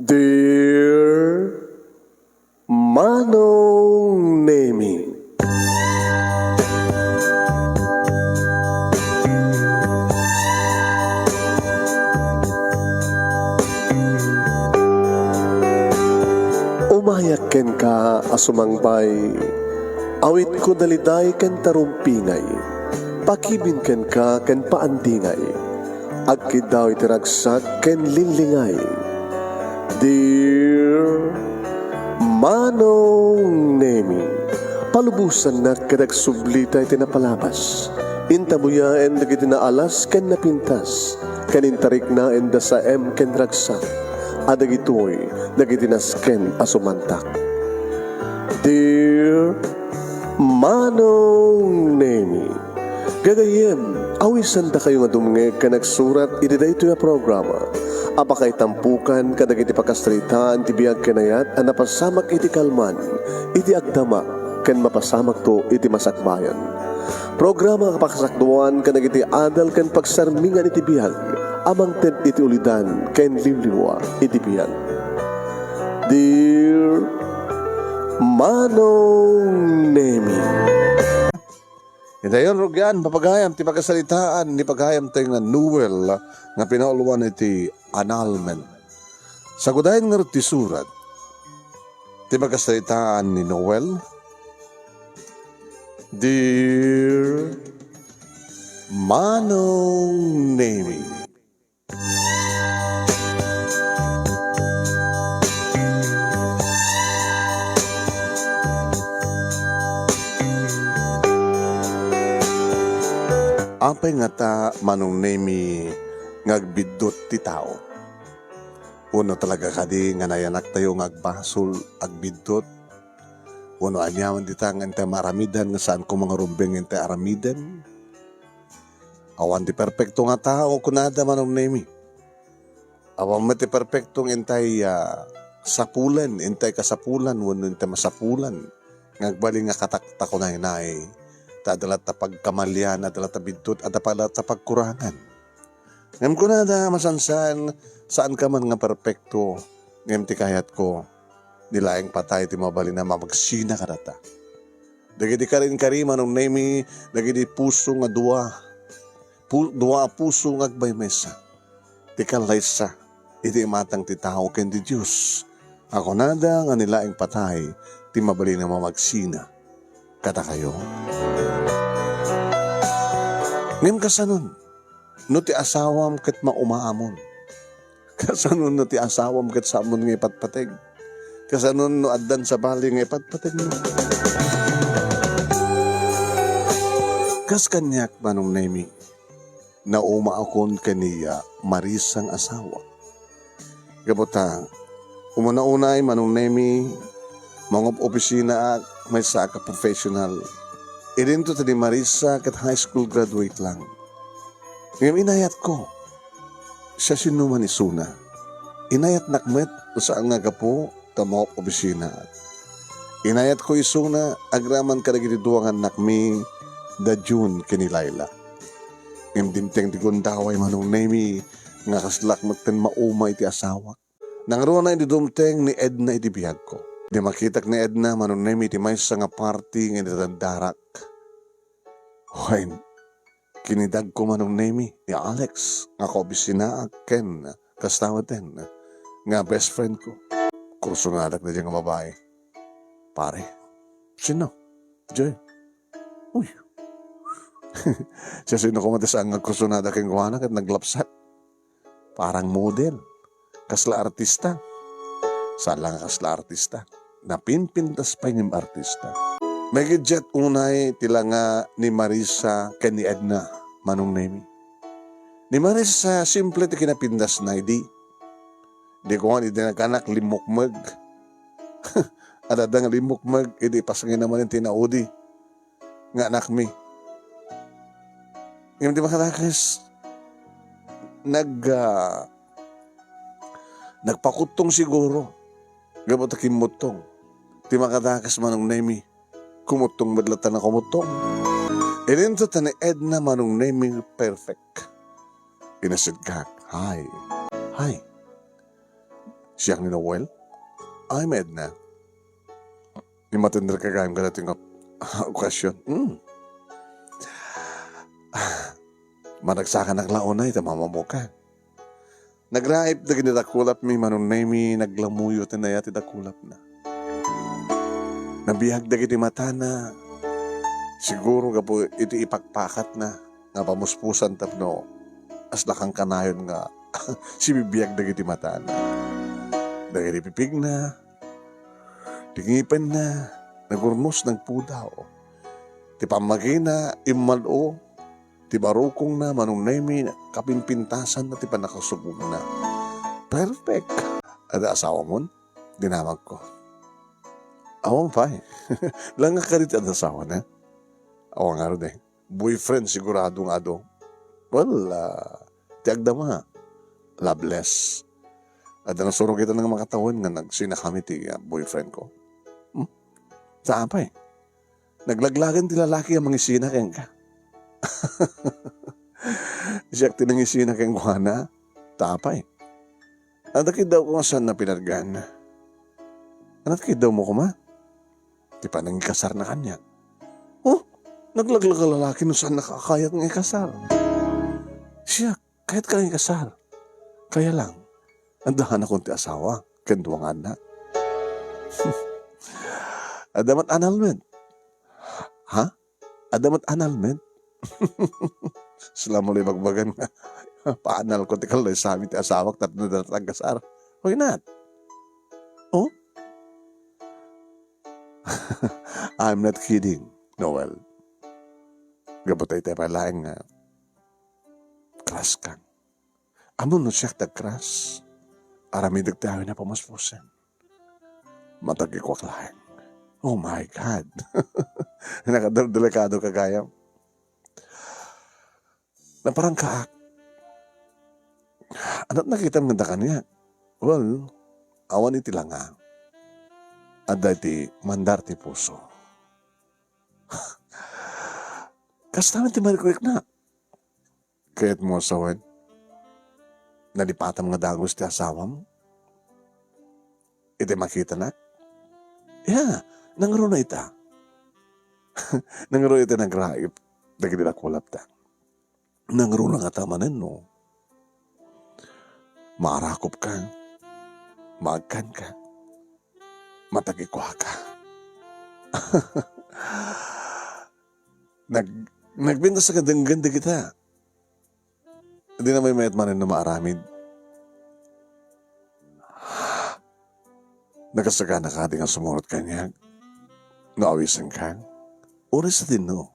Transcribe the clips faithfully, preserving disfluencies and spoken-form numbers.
Dear Manong Nemi. Umayak kenka a sumangbay, awitko daliday ken tarumpingay, pakibin kenka ken paandingay. Agkiddaw iti ragsak ken linglingay. Dear Manong Nemi, palubosannak ket agsublita iti napalabas. Intabuyaen dagiti naalas ken napintas, ken intariknaen da saem ken ragsak, a dagitoy dagiti nasken a sumantak. Dear Manong Nemi, gagayyem, awisandakayo nga dumngeg ken agsurat iti daytoy a programa a pakaitampokan kadagiti pakasaritaan ti biag ken ayat a napasamak iti kalman, iti agdama, ken mapasamakto iti masakbayan. Programa a pakasakduan kadagiti adal ken pagsarmingan iti biag a mangted iti ulidan ken limlimua iti biag. Dear Manong Nemi. Idayon rugian, papagayam ti pakasaritaan ni pagayam tayo nga Noel nga pinauluan iti annulment. Sagudayen ngarud ti surat ti pakasaritaan ni Noel. Dear Manong Nemi. Apay ngata, Manong Nemi, nga agbiddut ti tao? Wenno talaga kadi nga nayanaktayo nga agbasol, agbiddut? Wenno aniaman dita nga intay maaramidan nga saan koma nga rumbeng intay aramiden? Awan ti perpekto nga tao, kunada, Manong Nemi. Awan met ti perpekto nga intay, ah, sapulen, intay kasapulan, wenno intay masapulan nga agbalin nga kataktakunaynay, ta adda latta pagkamalian, adda latta biddut, adda pa latta pagkurangan. Ngem kunada, masansan, saanka man nga perpekto, ngem ti kayatko, ni laeng patay ti mabalin a mamagsina kadata. Dagiti karinkari, Manong Nemi, dagiti puso nga dua, pu-, dua a puso nga agmaymaysa, ti kallaysa iti imatang ti tao ken ti Dios, a kunada nga ni laeng patay ti mabalin a mamagsina kadakayo. Ngem kasanon, no ti asawam ket maumaamon? Kasanon no ti asawam ket saamon nga ipatpateg? Kasanon no addan sabali nga ipatpategmo? Kas kaniak, Manong Nemi, naumaakon ken ni Marisa nga asawa. Gapu ta, umuna-unay, Manong Nemi, mangob-opisinaak, maysaak a professional. Idinto ti ni Marisa ket high school graduate lang. Ngem inayatko, siasinoman isuna. Inayatnak met, saan nga gapu ta mangob-opisinaak. Inayatko isuna agraman kadagiti dua nga annakmi, da June ken ni Laila. Ngem dimteng ti gundaway, Manong Nemi, nga kaslak metten mauma iti asawak. Nangruana idi dumteng ni Edna iti biagko. Idi makitak ni Edna, Manong Nemi, iti maysa nga party nga inaddarak. Wen, kinidagko, Manong Nemi, ni Alex nga kaobisinaak ken kasta metten nga best friend ko. Kursonadak daydiay nga babai. Pare, sino? Joy. Uy. Siasino koma ti saan nga agkursonada kenkuana ket naglapsat? Parang model. Kasla artista. Saan la nga kasla artista. Napimpintas pay ngem artista. Maigiddiat unay ti langa ni Marisa ken ni Edna, Manong Nemi. Ni Marisa, simple ti kinapindasna idi. Di ko nga idi nagkanak, limmukmeg. Adda nga limmukmeg, idi ipasngayna manen ti naudi nga anakmi. Ngem di makadakes, nag-, ah, nagpakuttong siguro. Gapu ta kimmuttong. Ti makadakes, Manong Nemi, kumuttong met latta na kumuttong. Idinto ta ni Edna, Manong Nemi, perfect. Kinasidkak. Hi. Hi. Siak ni Noel? Ay, maedna. Ni matenderka gayam kadatoy nga okasyon. Hmm. Managsakanak la unay ta mamamoka. Nagraip dagiti dakulapmi, manunnaymi naglamuyo ti naya ti dakulapna. Nabiag dagiti matana, siguro gapu iti ipakpakatna nga pamuspusan tapno asla kankanayon nga sibibiag dagiti matana. Dagiti pipigna, ti ngipenna, nagurnos, nagpudaw. Ti pammagina, immad-o. Ti barukongna, manunnaymi, kapimpintasanna ti pannakasubongna. Perfect! Adda asawamon? Dinamagko. Awan pay. Langak kadi ti adda asawana? Awan ngarud eh. Boyfriend sigurado nga adu. Well, ah, ti agdama, loveless. Adda nasurok ita nga makatawen nga nagsina kami ti, ah, boyfriend ko. Hmm? Saan pay? Naglaglagan ti lalaki a mangisina kenka. Siak ti nangisina kenkuana, ta apay. Adda kiddawko nga saanna pinadgan. Ania ti kiddawmo koma? Ti panangikasarna kaniak. Oh, naglaglag a lalaki no saanna kakayat nga ikasar. Siak, kayatka nga ikasar. Kaya lang, adda hanakon ti asawa, ken dua nga annak. Adda met annulment. Ha? Adda met annulment? Sila mo ibagbagan nga, paanalko ti kalloy sami ti asawak tapno dayta agkasar. Why not? Oh? I'm not kidding, Noel. Gapu ta itay pay laeng nga crush ka. Ammom no siak ti agcrush? Aramidek ti amin a pamuspusen. Matagikuak laeng. Oh my God! Nakadelikado ka gayam. Naparangkaak. Ania ti nakitam nga adda kaniak? Well, awan iti langa. Adda iti mandar ti puso. Kasta met ti marikriknak. Kayatmo a sawen? Nalipatam nga dagus ti asawam? Iti makitanak? Ya, nangruna ita. Nangruna ita nagraip dagiti dakulapta. Nangruna ngata manen no maarakopka, maagkanka, matagikuaka. Nag-, nagpintas nga denggen dagita. Dina maymayat manen no maaramid. Nakasagana kadi nga sumurot kaniak no awisenka? Uray sadino,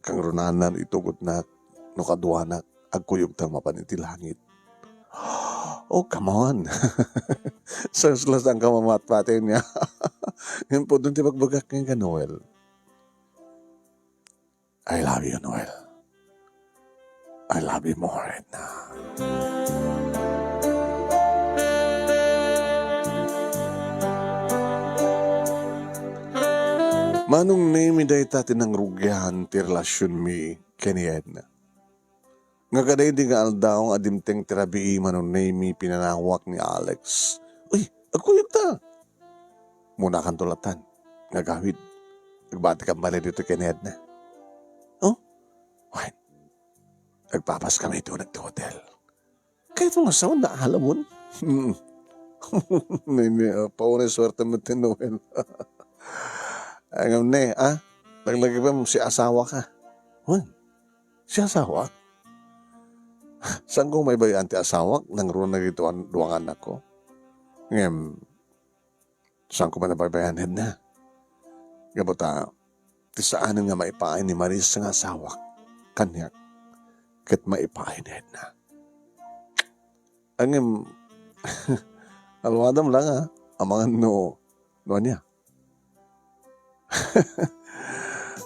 kangrunaanna no itugotnak, no kaduanak, agkuyogta mapan iti langit. Oh, come on. Senseless ang kamamatpati niya. Ngem pudno ti bagbagak kenka, Noel. I love you, Noel. I love you more, Edna. Manunnaymi dayta ti nangrugian ti relasionmi ken ni Edna. Nga kadaydi nga aldaw nga dimteng ti rabii, manunnaymi pinanawak ni Alex. Uy, agkuyogta! Munakanto latan nga agawid. Agbatikan bale ditoy ken ni Edna. Oh? Wen, agpapaskami iti uneg ti hotel. Kayatmo nga sawen, naalamon? Hmm. Ni, ni, ah, paunay suerte met ti Noel. Ay, ngem ne, ah? Laglagipem, siasawaka. Wen, siasawak? Saanko maibay-an ti asawak, nangruna dagiti duan-, dua nga annakko. Ngem, saanko met a paypayan, Edna. Gapu ta, ti saanen nga maipaay ni Maris nga asawak kaniak, ket maipaay ni Edna. Ngem, alwadam la nga, amangan no, no ania.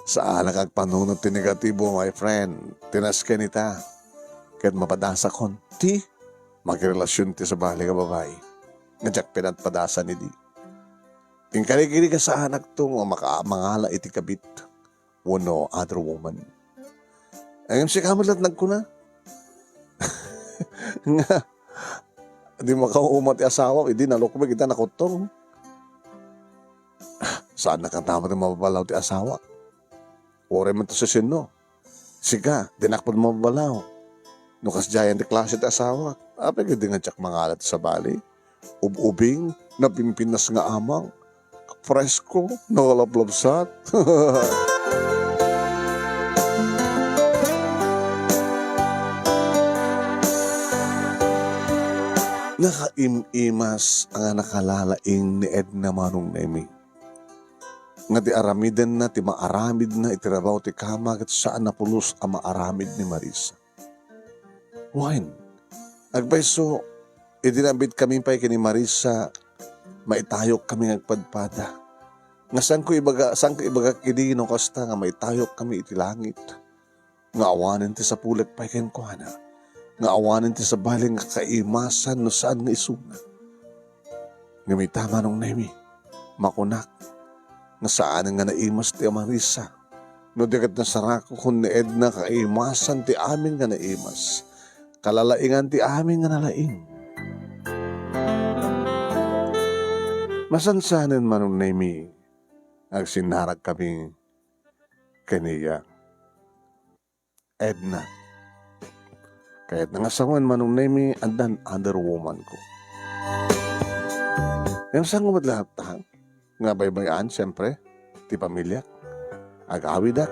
Saanak agpanunot ti negatibo, my friend. Ti nasken ita. Ket mapadasakon. Ti makirelasion ti sabali nga babai. Nga diak pinadpadasan idi. Inkarigriga saanakto nga maka-, mangala iti kabit wenno other woman. Ngem sika met la't nagkuna nga, Di makauma ti asawam, idi nalukmeg ita nakuttong. Saan na katamet ti mababalaw ti asawa. Uray man ta siasino. Sika, dinak met mababalaw. No kasdiayan ti klase ti asawa, apay ket di nga diak mangala ti sabali. Ub-ubing, napimpinas nga amang. Presko, nakalaplabsat. Nakaim-imas a nga nakalalaing ni Edna, Manong Nemi. Nga ti aramidenna, ti maaramidna iti rabaw ti kama, ket saan a pulos a maaramid ni Marisa. Wen, agpayso, idi nabitkami pay ken ni Marisa, maitayok kami nga agpadpada. Nga saanko ibaga, saanko ibagak idi no kasta nga maitayok kami iti langit. Nga awanen ti sapulek pay kenkuana. Nga awanen ti sabali nga kaimasan no saan nga isuna. Ngem ita, Manong Nemi, makunak nga saan nga naimas ti Marisa. No di ket nasarakon ni Edna, kaimasan ti amin nga naimas. Kalalaingan ti amin nga nalaing. Masansanen, Manong Nemi, agsinnarag kami ken iya. Edna. Kayatna nga sawen, Manong Nemi, addan other woman ko. Ngem saanko met laeng nga baybay-an, siempre, ti pamiliak. Agawidak.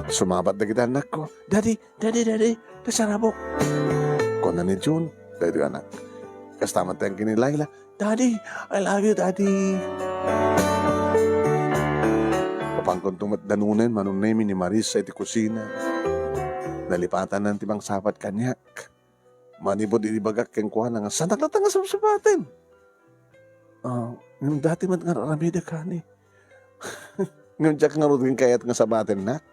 Sumabat dagiti annakko, "Daddy, daddy, daddy, nasarabok." Kuna ni June, daytoy anak. Kasta met ti angkin ni Laila, "Daddy, I love you, Daddy." Mapankonto met danunen, Manong Nemi, ni Marisa iti kusina. Nalipatanan ti mangsabat kaniak. Manipud ibagak kenkuana nga, "Saannak latta nga sabsabaten?" "Ah, ngem dati met nga ar-aramidek, honey." "Ngem diak ngarud ket kayat nga sabatennak."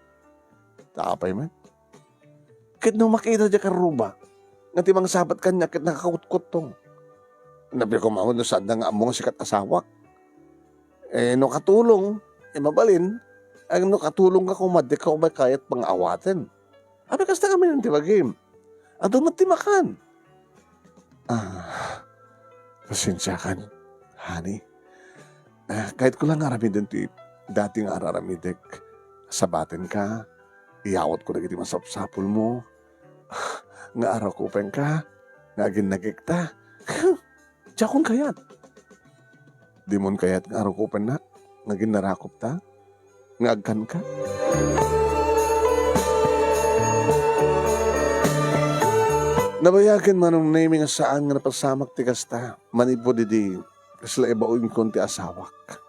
"Ta apay met?" "Ket no makita diay karruba nga ti mangsabat kaniak ket nakakutkuttong, napay koma no saanda nga ammo nga sika ti asawak. Eh, no katulong, eh, mabalin. Ay, no katulongka koma, dika umay kayat nga awaten. Apay kasta ngamin ti bagim? Adu met ti makan." "Ah, pasensiakan, honey. Ah, kayatko laeng nga aramiden ti dati nga ar-aramidek. Sabatenka, iyawatko dagiti masapsapulmo, nga arakupenka, nga aginnagekta. Diakon kayat." "Dimon kayat nga arakupennak nga aginarakupta, nga agkanka?" Nabayagen, Manong Nemi, nga saan nga napasamak ti kasta. Manipud idi kasla ibaonkon ti asawak,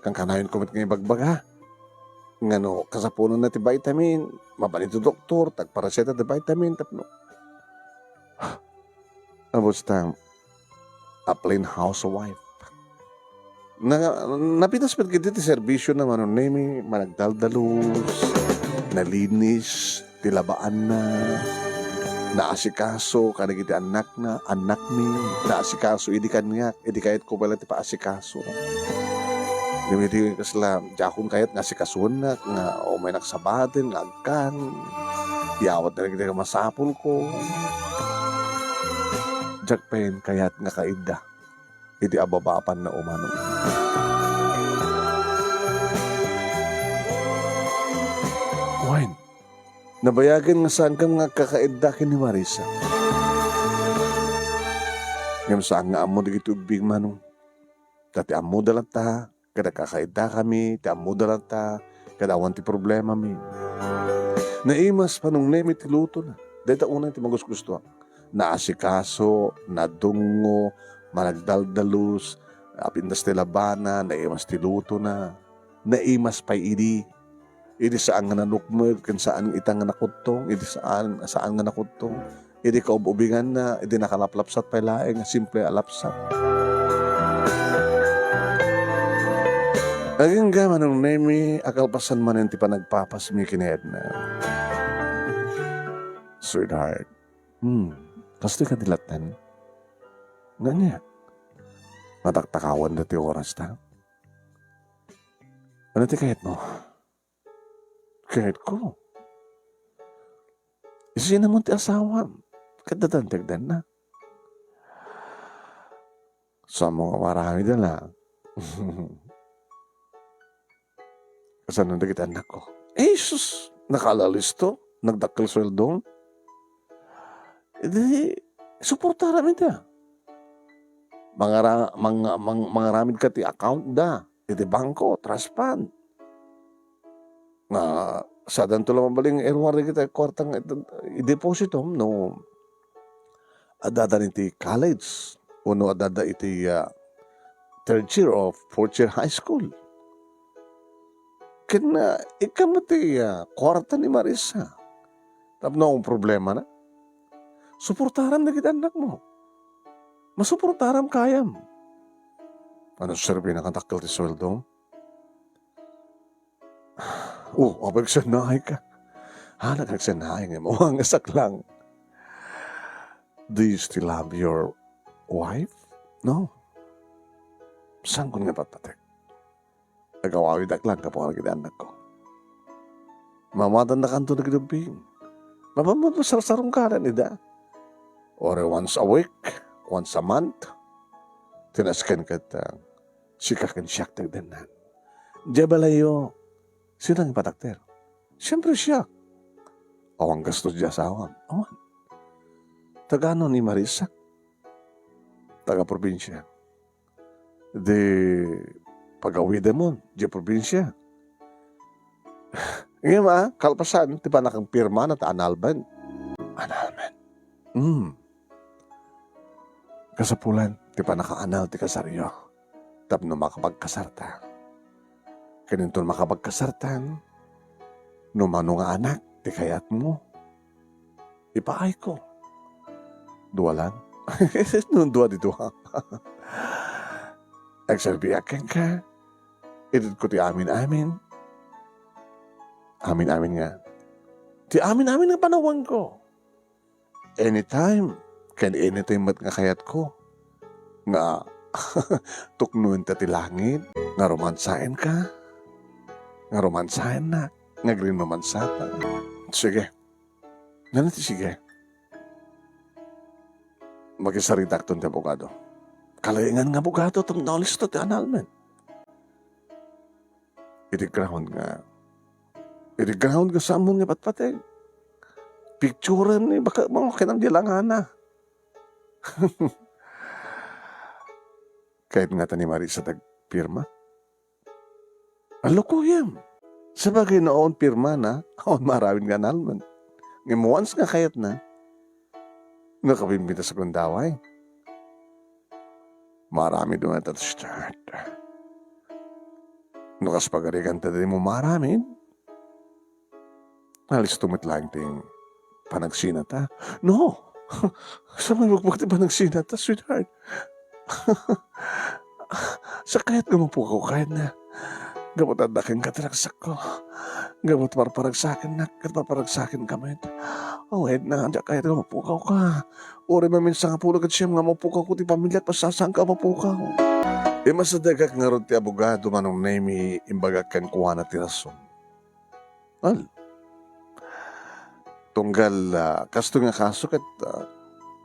kankanayon ko met nga ibagbaga nga no kasapunanna ti vitamin, mapan iti doktor, ta agpareseta ti vitamin tapno. Abus ta, a plain housewife. Na-, napitas met ketdi ti serbisiona, Manong Nemi, managdaldalus, nalinis ti labaanna, naasikaso kadagiti annakna, annakmi, naasikaso idi kaniak, idi kayatko pay laeng ti paasikaso. Ngem idi kasla, diakon kayat nga asikasoennak, nga umaynak sabaten, nga agkan, iyawat dagiti masapulko. Diak pay kayat nga kaidda iti ababa a pannaoman. Wen, nabayagen nga saankam nga agkakaidda ken ni Marisa. Ngem saan nga ammo dagiti ubbing, Manong. Ta ti ammoda latta, ket agkakaiddakami, ti ammoda latta, ket awan ti problemami. Naimas, Manong Nemi, ti lutona. Dayta unay ti magusgustoak. Naasikaso, nadungngo, managdaldalus, napintas ti labana, naimas ti lutona. Naimas pay idi. Idi saan nga nanukmeg, ken saan ita nga nakuttong, idi saan, saan nga nakuttong. Idi kaub-ubinganna, idi nakalaplapsat pay laeng nga simple a lapsat. Agingga, Manong Nemi, a kalpasan manen ti panagpapasmi ken ni Edna. Sweetheart, hmm, kastoy kadi latta? Nga ania? Mataktakawanda ti orasta? Ano ti kayatmo? Kayatko. Isu namon ti asawam. Ket addan ti agdannak. Saan mo nga maramid, ala? Kasano dagiti annakko? Eh, sus, nakaalalisto, nagdakkel sueldom. Idi, suportaram ida. Mangara-, mang-, mang-, mangaramid ka ti account da, iti bangko, trust fund. Nga, sadanto la mabalin nga iruar dagiti kuarta nga i-, i-depositom no adda iti college, wenno adda iti, ah, third year o fourth year high school. Ken, ah, ikkan met ti, ah, kuarta ni Marisa. Tapno ang problemana, suportaram dagiti annakmo. Masuportaram kayam. Ano serbina nga dakkel ti sueldo? Oh, apay agsannaay ka. Haan, agsannaay nga mawangasak lang. Do you still love your wife? No. Saankon nga patpatek? Agawawidak lang gapu kadagiti annakko. Mamadannakanto dagiti ubbing. Mapamot sarsarom kanen ida. Or once a week, once a month. Tinasken ket, ah, sika ken siak ti agdannan. Diay balayyo, sino nga ipatakder? Siempre, siak. Awan gastos diay asawam. Awan. Tagano ni Marisa? Taga probinsia. Di pagawidemon, diay probinsia. Ngem, ah, kalpasan, ti pannakapirmana ta annulment. Annulment. Hmm. Kasapulan ti pannaka-annul ti kasaryo tapno makapagkasarta. Ken inton makapagkasartan, no mano nga anak ti kayatmo, ipaayko. Dua lang? No dua, di dua. Agserbiak kenka. Itedko ti amin-amin. Amin-amin nga. Ti amin-amin nga panawanko. Anytime, ken anytime met nga kayatko nga tuknoenta ti langit, nga romansaenka, nga romansaennak, nga agrinromansata. Sige. Nano ti sige? Makisaritakton ti abogado. Kalaingan nga abogado, tapno alisto ti annulment. Iti ground nga, iti ground nga saanmon nga patpateg. Picturen ni baka mo kinam di langana. Kayat nga ta ni Marisa dagpirma. Alukuyem. Sabagay, no awan pirmana, awan maaramid nga annulment. Ngem once nga kayatna, no kabimbita sa gundaway, maaramid man ta start. No kas pagarigan ta di mo maaramid, alisto met laeng ti panagsinata. No! Sa may magbag ti panagsinata, sweetheart. Sa kayat nga mapukaw, kayat na. Gapu ta adda kenka ti ragsakko. Gapu ta parparagsakennak, ket parparagsakenka met. Aw, Edna, diak kayat nga mapukaw ka. Uray maminsan nga pulo ket siem nga mapukaw ko ti pamiliak, pasasaanka mapukaw. Imasidegak ngarud ti abogado, Manong Nemy, imbagak kenkuana ti rason. Well, tunggal, ah, kastoy nga kaso ket, ah,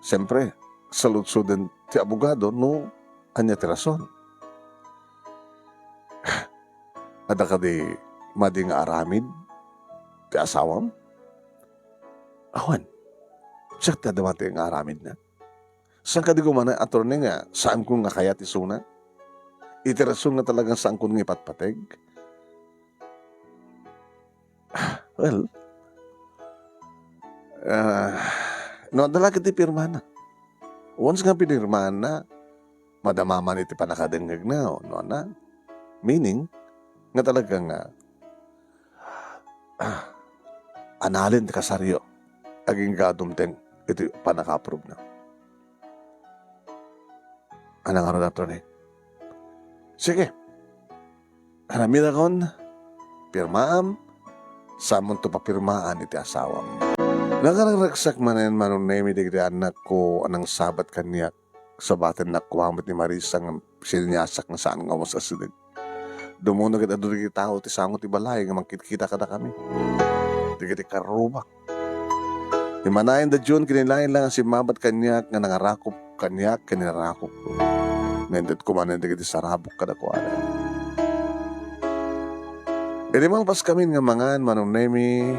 siyempre, saludsoden ti abogado no ania ti rason. Adda kadi madi nga aramid ti asawam? Awan. Siak ti adda madi nga aramidna. Saan kadi gumana, attorney, nga saankon nga kayat isuna? Iti rason nga talagang saankon nga ipatpateg? Well, ah, no, adda la ket ti pirmana. Once nga pinirmana, madama man iti pannakadengngegna, no, na? Meaning, nga talaga nga, ah, annulin ti kasaryo, agingga dumteng iti pannaka-approve na. Ania ngarud, attorney? Sige. Aramidakon, pirmaam, saanmonto papirmaan iti asawam. Nakararagsak manen, Manong Nemy, dagiti annakko a nangsabat kaniak. Sabatennak koma met ni Marisa nga siniasak nga saan nga umas asideg. Dumuna ket adu dagiti tao ti sango ti balay nga mangkitkita kadakami. Dagiti karrubak. Immanayen da June, kinalaing la nga simmabat kaniak nga nangarakop kaniak ken inarakopko. Nga inted ko manen dagiti sarabok kadakuada. Idi malpaskamin nga mangan, Manong Nemi,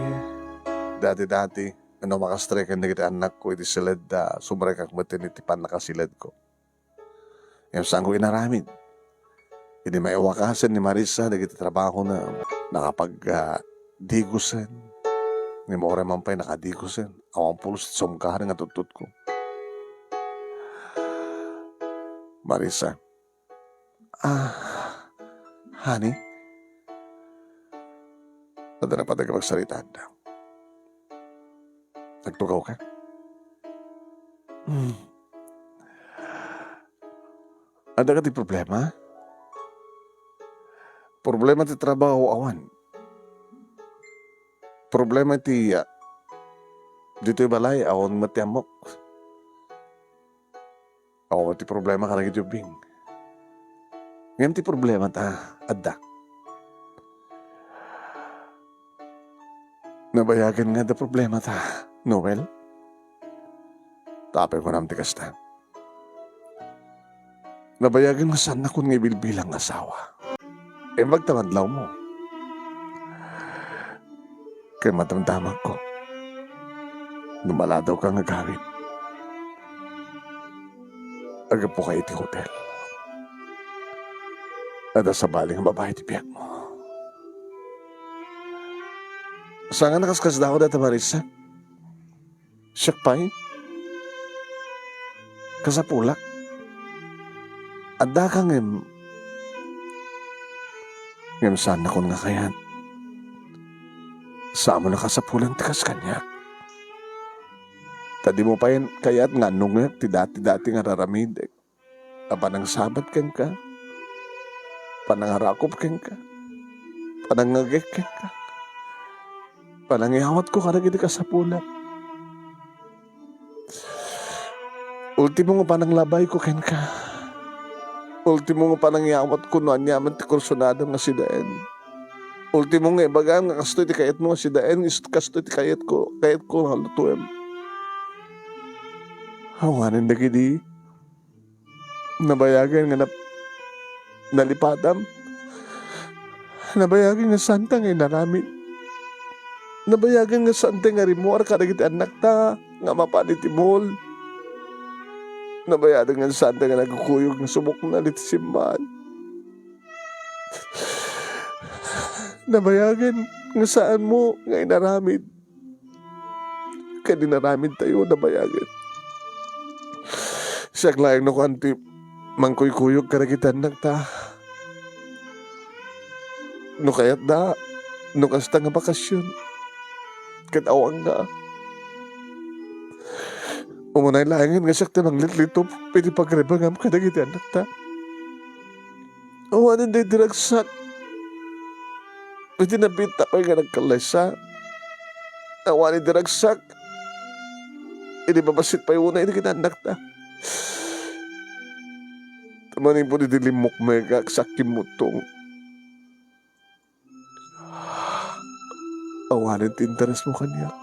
dati-dati, no makastreken dagiti annakko iti siledda, sumrekak met iti pannakasiledko. Ngem saanko inaramid. Idi maiwakasen ni Marisa dagiti trabahona, nakapag, ah, digosen. Ngem uray man pay nakadigosen, awan pulos ti sumkar nga tuttotko. Marisa. Ah, honey? Adda na pay dagiti pagsaritaanda. Nagtugaw ka? Hmm. Adda kadi problema? Problema ti trabaho, awan. Problema ti, ah, ditoy balay, awan met ti ammok. Awan ti problema kadagiti ubbing. Ngem ti problemata, adda. Nabayagen nga adda problemata, Noel. Apay kunam ti kasta? Nabayagen nga saannakon nga ibilbilang nga asawa. Imbag ta madlawmo. Ket madamdamagko no maladawka nga agawid. Aggapuka iti hotel. Adda sabali nga babai ti biagmo. Saan nga nakaskasdaaw dayta Marisa? Siak pay? Kasapulak? Addaka ngem, ngem saannakon nga kayat. Saanmo a kasapulan ti kas kaniak. Ta dimo pay kayat nga annongek ti dati-dati nga raramidek a panangsabat kenka, panangarakop kenka, panangngegek kenka, panangiyawatko kadagiti kasapulan. Ultimo nga pananglabayko kenka. Ultimo nga panangiyawatko no aniaman ti kursunadam nga sidaen. Ultimo nga ibagam nga kastoy ti kayatmo nga sidaen, is-, kastoy ti kayatko, kayatko nga lutoem. Awanen dagidi, nabayagen nga nap-, nalipatam. Nabayagen nga saanta nga inaramid. Nabayagen nga saanta nga rimmuar kadagiti annakta nga mapan iti mall. Nabayagen nga saanta nga nagkukuyog nga subokna iti simbahan. Nabayagen nga saanmo nga inaramid. Ket inaramidtayo, nabayagen. Siak laeng no kuan ti mangkuykuyog kadagiti annakta. No kayatda, no kasta nga bakasion. Ket awan nga. Umunay laengen nga siak ti manglitlitop iti pagrebengam kadagiti annakta. Awanen daydi ragsak iti nabiit pay nga nagkallaysa. Awanen daydi ragsak idi babassit pay unay dagiti annakta. Ta manipud idi limmukmegak, sa kimmutong. Awanen ti interesmo kaniak.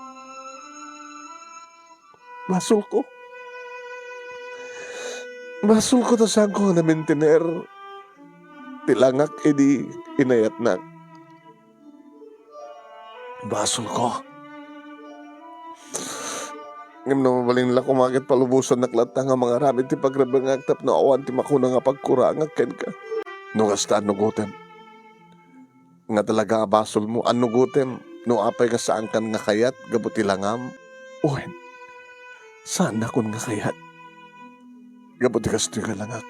Basolko. Basolko ta saanko nga namintener ti langak idi inayatnak. Basolko. Ngem no mabalin la koma ket palubosannak latta nga mangaramid ti pagrebengak tapno awan ti makuna nga pagkurangak kenka. No kasta, annugotem nga talaga a basolmo, annugotem no apay nga saankan nga kayat gapu ti langam. Wen, saannakon nga kayat gapu ti kastoy nga langak.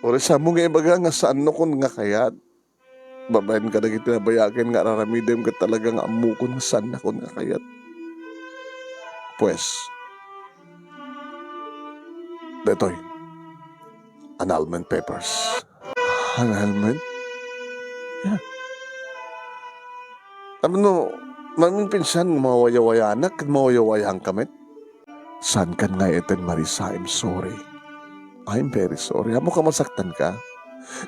Uray saanmo nga ibaga nga saannakon nga kayat babaen kadagiti nabayagen nga ar-aramidem ket talaga nga ammokon nga saannakon nga kayat. Pues, daytoy, annulment papers. Annulment? Yeah. Tapno, maminpinsan nga mawayawayanak ket mawayawayaanka met. Saankan nga eten, Marisa, I'm sorry. I'm very sorry. Ammok a masaktanka.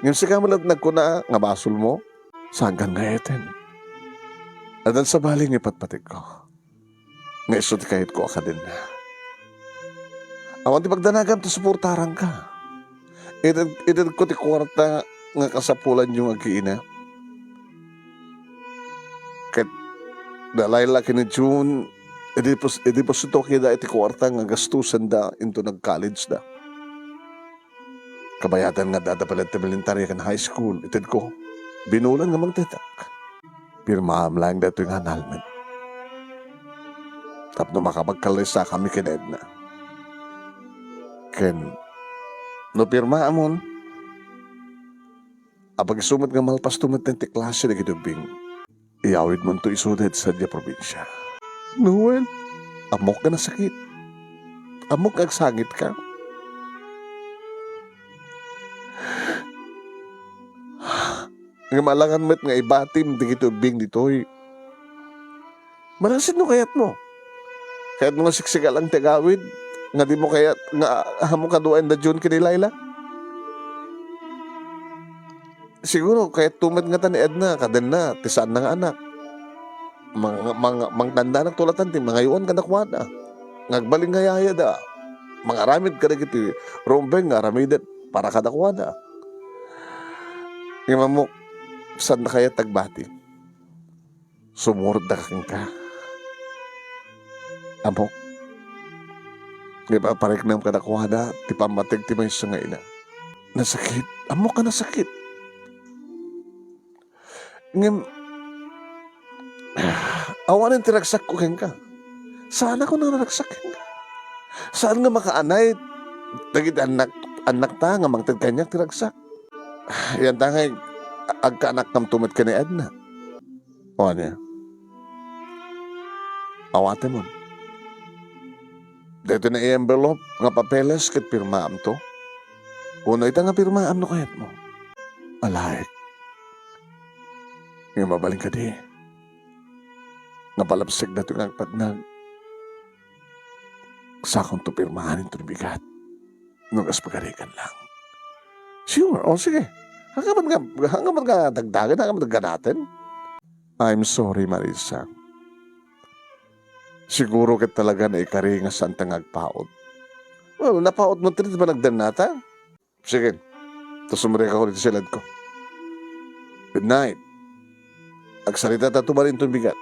Ngem sika met la ti nagkuna nga basolmo. Saankan nga eten. Addan sabali nga ipatpategko nga isu ti kayatko a kadenna. Awan ti pagdanagam ta suportaranka. Ited-, itedko ti kuarta nga kasapulanyo nga agkiina. Ket da Laila ken ni June, idi pus-, idi pusto kida iti kuarta nga gastusenda inton nag-college da. Kabayatan nga adda pay laeng ti elementary ken high school, itedko. Binulan nga mangtetek. Pirmaam laeng daytoy nga annulment. Tapno makapagkallisakami ken Edna. Ken, no pirmaamon, apag-isu met nga malpasto met ti klase dagiti ubbing, iyawidmonto isuda iti sadiay a probinsia. Noel, ammok nga nasakit. Ammok nga agsangitka. Ngem alangan met nga ibatim dagiti ubbing ditoy. Marasid no kayatmo. Kayatmo nga siksika lang ti agawid nga dimo kayat nga ammok kaduaen da June ken ni Laila? Siguro, kayatto met ngata ni Edna, kadenna, ti saanna nga anak. Mang-, mang-, mangtandanak tulatan ti mangayoan kadakuada. Nga agbalin nga yayada. Mangaramid kadagiti rumbeng nga aramiden para kadakuada. Ngem ammok, saanda kayat agbati. Sumurotda kenka. Ammok. Nga ipapariknam kadakuada ti pammateg ti maysa nga ina. Nasakit. Ammok nga nasakit. Ngem, awanen ti ragsakko kenka. Saanakon a naragsak kenka. Saan nga makaanay dagiti annak-, annakta nga mangted kaniak ti ragsak. Yanta ngay, agkaanakkamto met ken ni Edna. O ania? Awatemon. Daytoy nga envelope nga papeles ket pirmaamto. Wenno ita nga pirmaam no kayatmo. Alaek. Nga mabalin kadi nga palabsek daytoy nga agpatnag. Sakonto pirmaen inton bigat. No kas pagarigan lang. Sure. O, sige. Hanggaman nga, hanggaman nga dagdagen, hanggaman nga ganaten. I'm sorry, Marisa. Siguro ket talaga naikari nga saanta nga agpaut. Well, napaut mo ti panagdennata. Sige. Ta sumrekak iti siledko. Good night. Agsarita ta tuman inton bigat.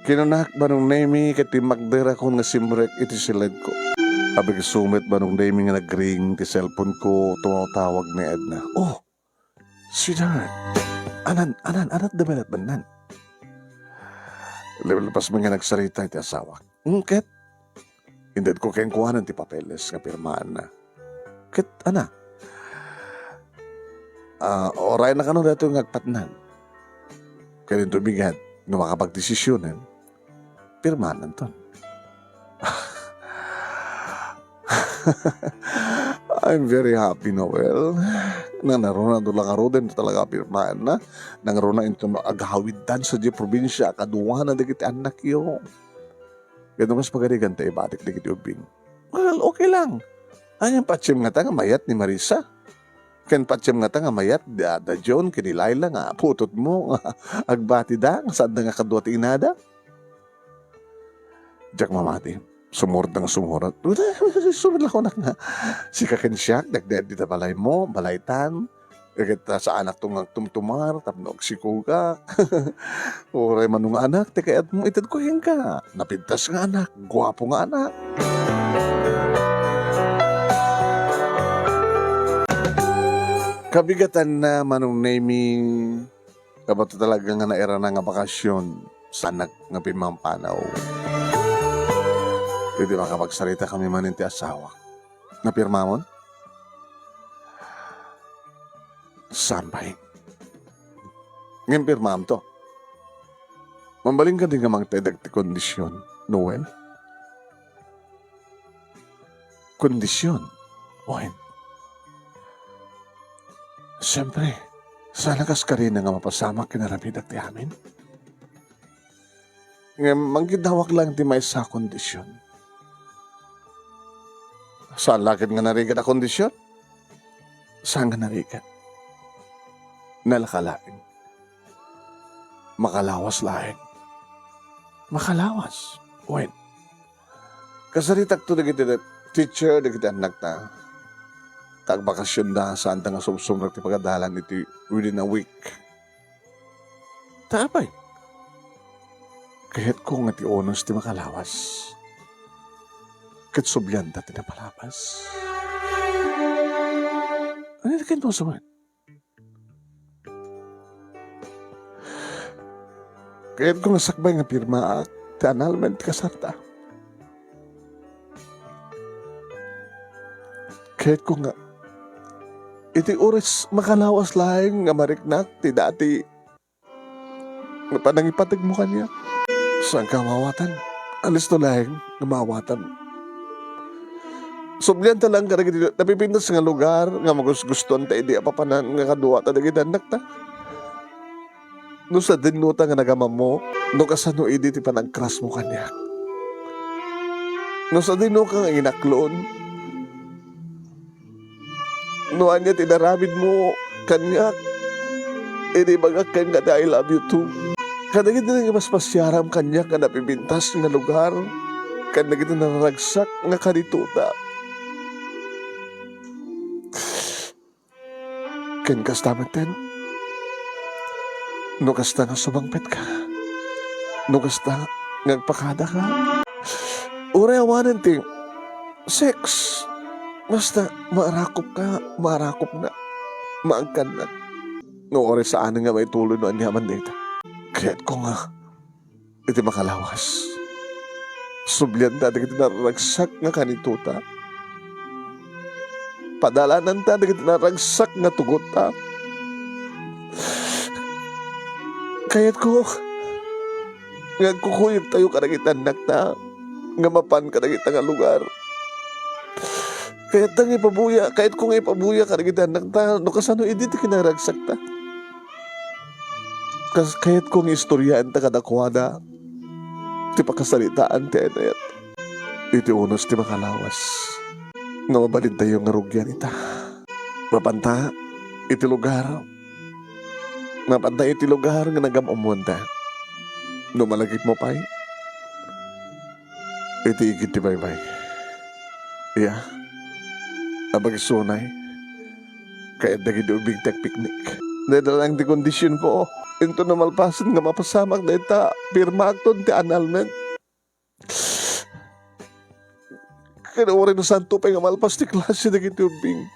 Kinanak, Manong Nemi, ket timmakderakon nga simrek iti siledko. Apag-isu met, Manong Nemi, nga nagring ti cellphone ko, tumawtawag ni Edna. Oh, sweetheart. Anan, anan, anan, da met bennan. Lepas man nga nagsarita iti asawak. Mm, ket? Intedko kenkuana ti papeles nga pirmaanna. Ket, ana, ah, urayna kano daytoy nga agpatnag. Ket inton bigat, no makapagdesisionen, pirmaananton. I'm very happy, Noel. Nangruna no la ngaruden talaga a pirmaanna. Nangruna inton agawiddan sadiay probinsia a kaduana dagiti annakyo. Ket no kas pagarigan ta ibatik dagiti ubbing. Well, okay lang. Ania, patiem ngata nga mayat ni Marisa? Ken patiem ngata nga mayat da, da John ken ni Laila nga putotmo nga agbatida nga saanda nga kadua ti inada? Diak mamati. Sumurot nga sumurot. Sumurot la kunak nga. Sika ken siak, dagdagdi ta balaymo, balaytan. Ket, ah, saanakto nga agtumtumar tapno agsikogak. Uray mano nga anak ti kayatmo, itedko kenka. Napintas nga anak, guapo nga anak. Kabigatanna, Manong Nemi, kabato talaga nga nairana nga bakasyon, saanak nga pimmampanaw. Idi makapagsaritami manen ti asawak. Napirmamon? Saan pay. Ngem pirmaamto. Mambalin kadi nga mangted dagiti kondisyon, Noel? Kondisyon? Wen. Siempre, saan a kas karina nga mapasamak ken aramid dagiti amin? Ngem manggiddawak laeng ti maysa a kondisyon. Saan la ket nga narigat a kondisyon? Saan nga narigat? Nalaka laeng. Makalawas laeng. Makalawas. Wen. Kasaritakto dagiti teacher, dagiti annakta. ta agbakasionda, saanta nga sumsumrek ti pagadalan iti within a week. Ta apay? Kayatko nga ti unos ti makalawas. Ket sublianta ti napalabas. Ania ti kintuasawan? Kayatko nga sakbay nga pirmaak ti annulment ti kasarta. Kayatko nga iti oras makalawas laeng nga mariknak ti dati nga panangipategmo kaniak. Saanka a maawatan. Alisto laeng nga maawatan. Sublianta laeng kadagiti napipintas nga lugar nga magusgustoanta idi a papanan nga kaduata dagiti annakta. No sadinota nga nagamammo, no kasano idi ti panagkrasmo kaniak? No sadinoka nga inaklon, no ania ti inaramidmo kaniak, idi ibagak kenka ti "I love you too." Kadagiti nga paspasiaram kaniak nga napipintas nga lugar, ken dagiti nararagsak nga kanitota. Ken kasta metten, no kasta nga sumangpetka, no kasta nga agpakadaka, uray awanen ti sex, basta maarakopka, maarakopna, maagkanna. No uray saanen nga maituloy no aniaman dayta. Kayatko nga iti makalawas, sublianta dagiti naragsak nga kanitota. Padalananta dagiti naragsak nga tugotta. Kayatko nga agkukuyogtayo kadagiti annakta nga mapan kadagita nga lugar. Kayatta nga ipabuya, kayatko nga ipabuya kadagiti annakta no kasano idi ti kinaragsakta. Kas-, kayatko nga istoryaenta kadakuada ti pakasaritaan ti ayat iti unos ti makalawas nga mabalintayo nga rugian ita. Mapanta iti lugar, mapanta iti lugar nga nagam-ammoanta. No malagipmo pay, iti igid ti baybay. Iya, abagisunay, kayat dagiti ubbing ti agpiknik. Dayta laeng ti kondisionko. Inton no malpasen nga mapasamak dayta, pirmaakton ti annulment. Ken uray no saanto pay nga malpas ti klase dagiti ubbing,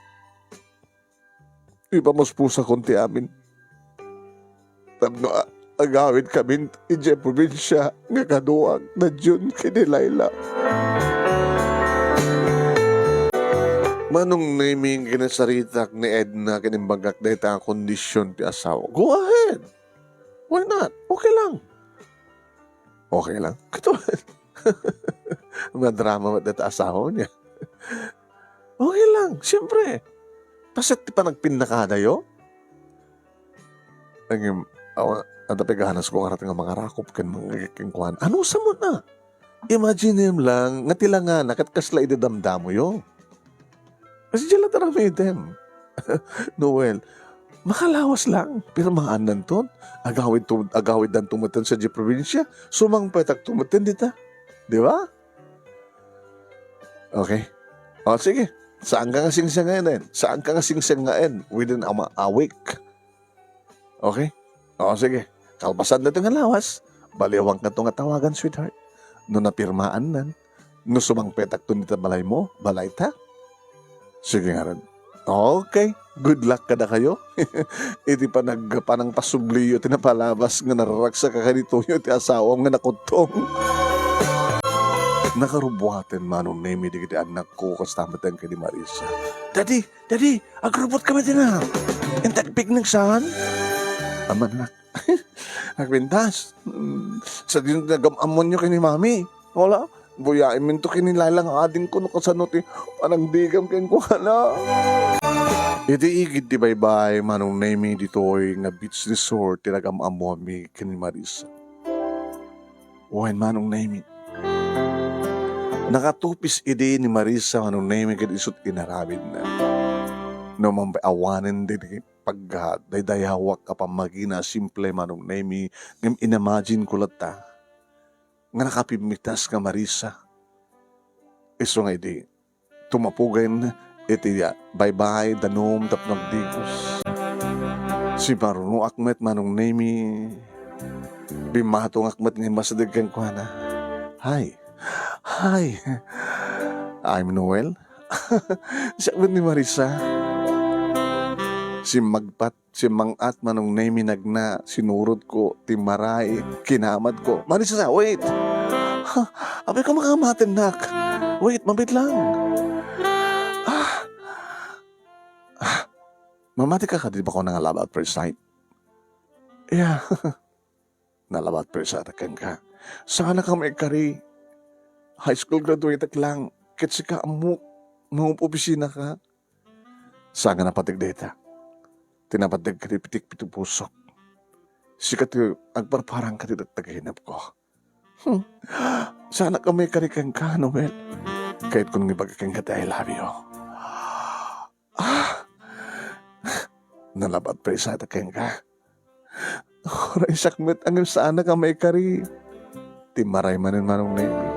ipamuspusakon ti amin tapno a-, agawidkamin idiay probinsia nga kaduak da June ken ni Laila. Manong Nemy, kinasaritak ni Edna ken imbagak dayta a kondision ti asawa. Go ahead. Why not? Okay lang. Okay lang. Kato, madrama met dayta asawa niya. Okay lang, siyempre. Paset ti panagpinnakadayo. Ngem, awan, adda pay ganasko ngarud nga mangarakop ken mangngegek kenkuana. Anusam met na? Imaginem lang nga ti langana ket kasla idi damdamoyo. Kasdiay la ti aramidem. Noel, makalawas lang, pirmaannanton. Agawid to, agawiddanto metten sadiay probinsia, sumangpetakto metten dita. Di ba? Okay. O, sige. Saanka nga singsengaen? Saanka nga singsengaen within a ma-, a week? Okay? O, sige. Kalpasan daytoy nga lawas, baliwankato nga tawagan, sweetheart. No napirmaannan, no sumangpetakto dita balaymo, balayta. Sige ngarud. Okay. Good luck kadakayo iti panag-, panangpasubliyo ti napalabas nga nararagsak kaditoyo ti asawam nga nakuttong. Nakarubuaten, Manong Nemy, dagiti annakko, kasta met ken ni Marisa. Daddy, Daddy, agrubuatkami dita. Inta agpiknik saan? Amannak. Agpintas. Hmm, sadino ti nagam-ammoanyo ken ni Mami? Wala. Buyaemminto ken ni Laila nga adingko no kasano ti panagdigam kenkuana. Iti igid ti baybay, Manong Nemy, ditoy nga beach resort ti nagam-ammoanmi ken ni Marisa. Wen, Manong Nemy. Nakatupis idi ni Marisa, Manong Nemy, ket isut' inaramidna. No man pay awanen daydi pagdaydayawak a pammagina a simple, Manong Nemy, ngem inamaginko latta nga nakapimmitas nga Marisa. Isu nga idi, tumapugen iti, ah, baybay, danum tapno agdigos. Simarunoak met, Manong Nemy. Bimmatongak met nga immasideg kenkuana. "Hi. Hi. I'm Noel." Siak met ni Marisa. Simmagpat, simmang-at, Manong Nemy, nagna, sinurotko, timmaray, kinamatko. "Marisa, wait! Ha, apay ka makamatennak? Wait, mabit lang. Ah, ah, mamati ka kadi bakuan nga love at first sight?" "Yeah." "Nalabat pay sa kenka. Saanak a maikari. High school graduate-ek lang. Ket sika, ammok, mangop-opisina ka." Saan nga napateg dayta. Ti napateg kadi pitik pito pusok. Sika ti agparparang kadi dagiti aginepko. Hmm. Saanak a maikari kenka, Noel. Kayatko nga ibaga kenka ti I love you. Ah! Nalabat pay sa kenka. Uray siak met, ngem saanak a maikari. Timmaray manen, Manong Nemy.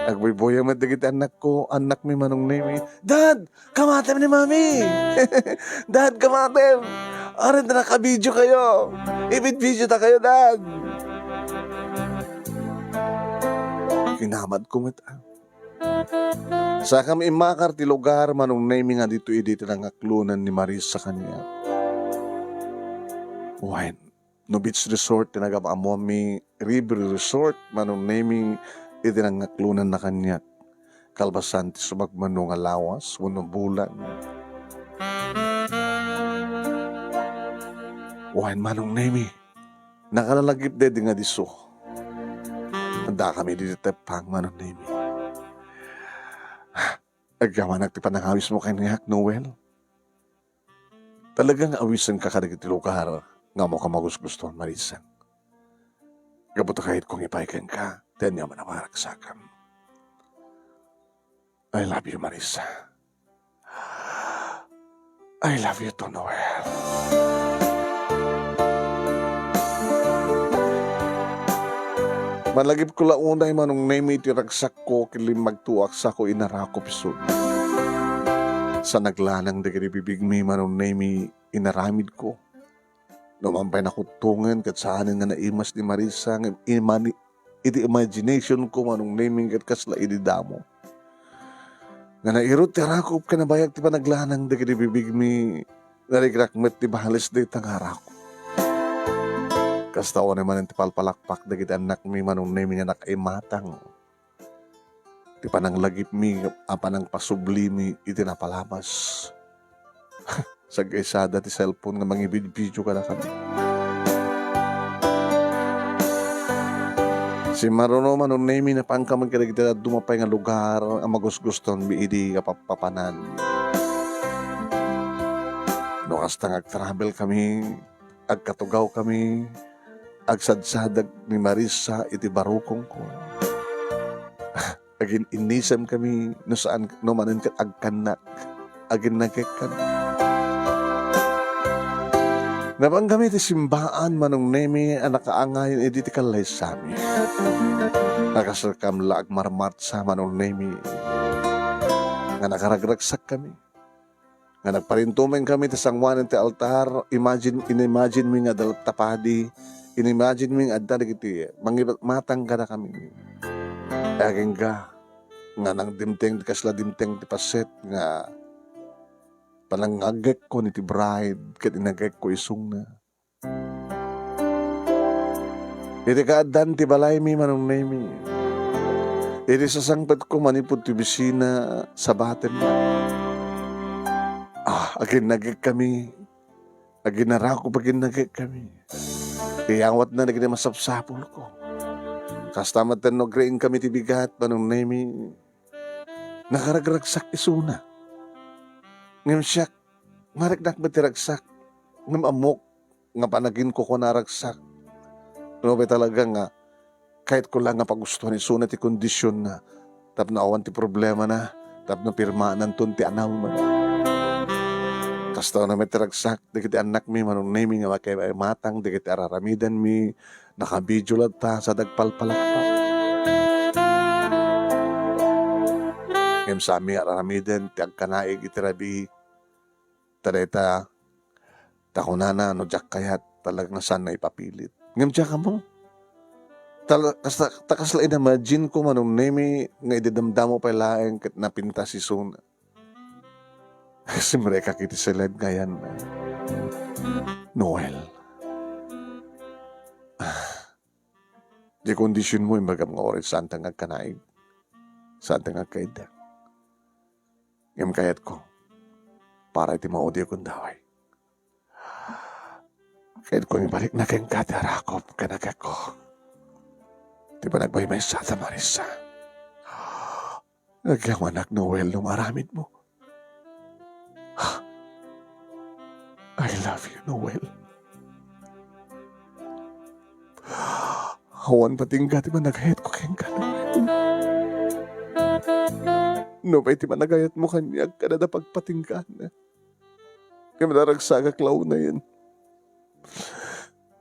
Agbuybuyaw met dagiti annakko, annakmi, Manong Nemy. "Dad, kamatem ni Mami! Dad, kamatem! Aray, nakabidio kayo! Ibidbidio ta kayo, Dad!" Kinamatko met, ah. Sakam immakar ti lugar, Manong Nemy, nga ditoy idi ti nangaklonan ni Marisa kaniak. Wen, no beach resort ti nagam-ammoanmi, river resort, Manong Nemy, iti nangaklonanna kaniak. Kalpasan ti sumagmamano nga lawas wenno bulan. Wen, Manong Nemy, nakalalagip daydi nga disso. Addakami idi ti teppang, Manong Nemy. Agyamanak ti panangawismo kaniak, Noel. Talaga nga awisenka kadagiti lugar nga ammoka magusgustuan, Marisa. Gapu ta kayatko nga ipaay kenka ti aniaman a maragsakam. I love you, Marisa. I love you too, Noel. Malagipko la unay, Manong Nemy, iti ragsakko ket limmagtoak sako inarakop isu. Sa naglanang dagiti bibigmi, Manong Nemy, inaramidko. Numan pay nakuttongen ket saanen nga naimas ni Marisa nga imani-, iti imaginationko, Manong Nemy, ket kasla idi damo. Nga nairut ti arakop ken nabayag ti panaglanang dagiti bibigmi, narigrak met ti bales dayta nga arakop. Kasta unay manen ti palpalakpak dagiti annakmi, Manong Nemy, nga nakaimatang ti pananglagipmi a panangpasublimi iti napalabas. Saggaysada ti cellphone nga mangibidbidio kadakami. Simmaruno, Manong Nemy, napangka met kadagiti dadduma pay nga lugar a magusgustoanmi idi nga pappapanan. No kasta nga agtravelkami, agkatugawkami, agsadsadag ni Marisa iti barukongko. Agin-innisemkami no saan, no manen ket agkannak, aginnagekkan. Napangkami ti simbaan, Manong Nemy, a nakaangayen idi ti kallaysami. Nakaserkam la agmarmartsa, Manong Nemy, nga nakaragragsakkami. Nga nagparintumengkami ti sangoanan ti altar, imagine, inimagine-mi nga adda latta padi, inimagine-mi nga adda dagiti mangimatang kadakami. Agingga nga nangdimteng ti kasla dimteng ti paset nga panangagekko iti bride ket inagekko isuna. Iti kaaddan ti balaymi, Manong Nemy, iti sasangpetko manipud ti opisina, sabaten, ah, aginnagek kami, aginarako, aginnagek kami. Iyawatna dagiti masapsapulko. Kasta met no agriing kami ti bigat, Manong Nemy, nakaragragsak isuna. Ngem siak, mariknak met ti ragsak. Ngem ammok nga panaginkukuana a ragsak. Nupay talaga nga kayatko la nga pagustuan isuna ti kondisionna tapno awan ti problemana, tapno pirmaananton ti anawna. Kasta unay met ti ragsak dagiti annakmi, Manong Nemy, nga makaimatang dagiti ar-aramidenmi, nakabidio latta sa dagpalpalakpak. Ngem saanmi nga ar-aramiden ti agkanaig iti rabii. Ta dayta, ta kunana no diak kayat, talaga nga saanna ipapilit. Ngem diak ammo. Tal-, kasta, ta kasla in-imagine ko, Manong Nemi, nga idi damdamo pay laeng ket napintas isuna. Simrekak iti siled nga ayanna. Noel. Ah, di kondisionmo, imbagam nga uray saanta nga agkanaig. Saanta nga agkayatda. Ngem kayatko, para iti maudi a gundaway. Kayatko nga ibalikna kenka ti arakop ken agekko. Ti panagmaymaysa ta, Marissa. Agyamanak, Noel, no maaramidmo. I love you, Noel. Awan patingga ti panagayatko kenka, Noel. Nupay ti panagayatmo kaniak, adda pagpatinggana. Ngem naragsakak la unayen.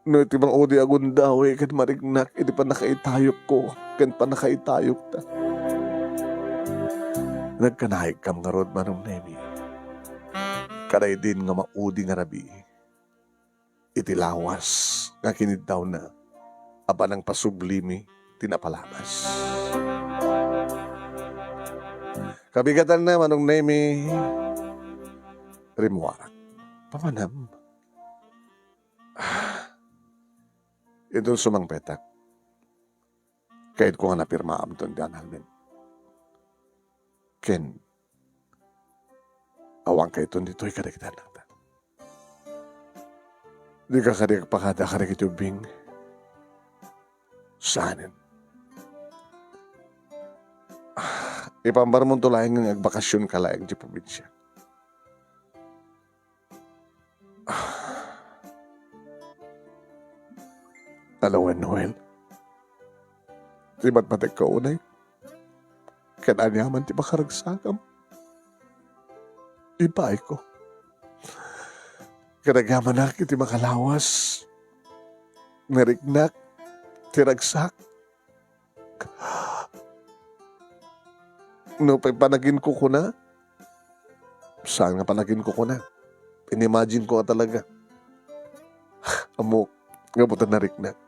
No iti maudi a gundaway ket mariknak iti pannakaitayokko ken pannakaitayokta. Nagkanaigkam ngarud, Manong Nemi. Kadaydin nga maudi nga rabii iti lawas nga kiniddawna a panangpasublimi ti napalamas. Kabigatanna, Manong Nemi, rimmuarak. Papanam. Inton sumangpetak, kayatko nga napirmaamton ti annulment. Ken, awankayton ditoy kadagiti annakta. Dika kadi agpakada kadagiti ubbing. Saanen. Ah, ipambarmonto laeng nga agbakasionka laeng ti probinsia. Alawen, Noel. Ti batbatekko unay. Ken aniaman ti makaragsakam. Ibaayko. Ken agyamanak iti makalawas. Nariknak ti ragsak. Nupay panaginkukuna, saan nga panaginkukuna. In-imagine ko nga talaga. Ammok, nga buta nariknak.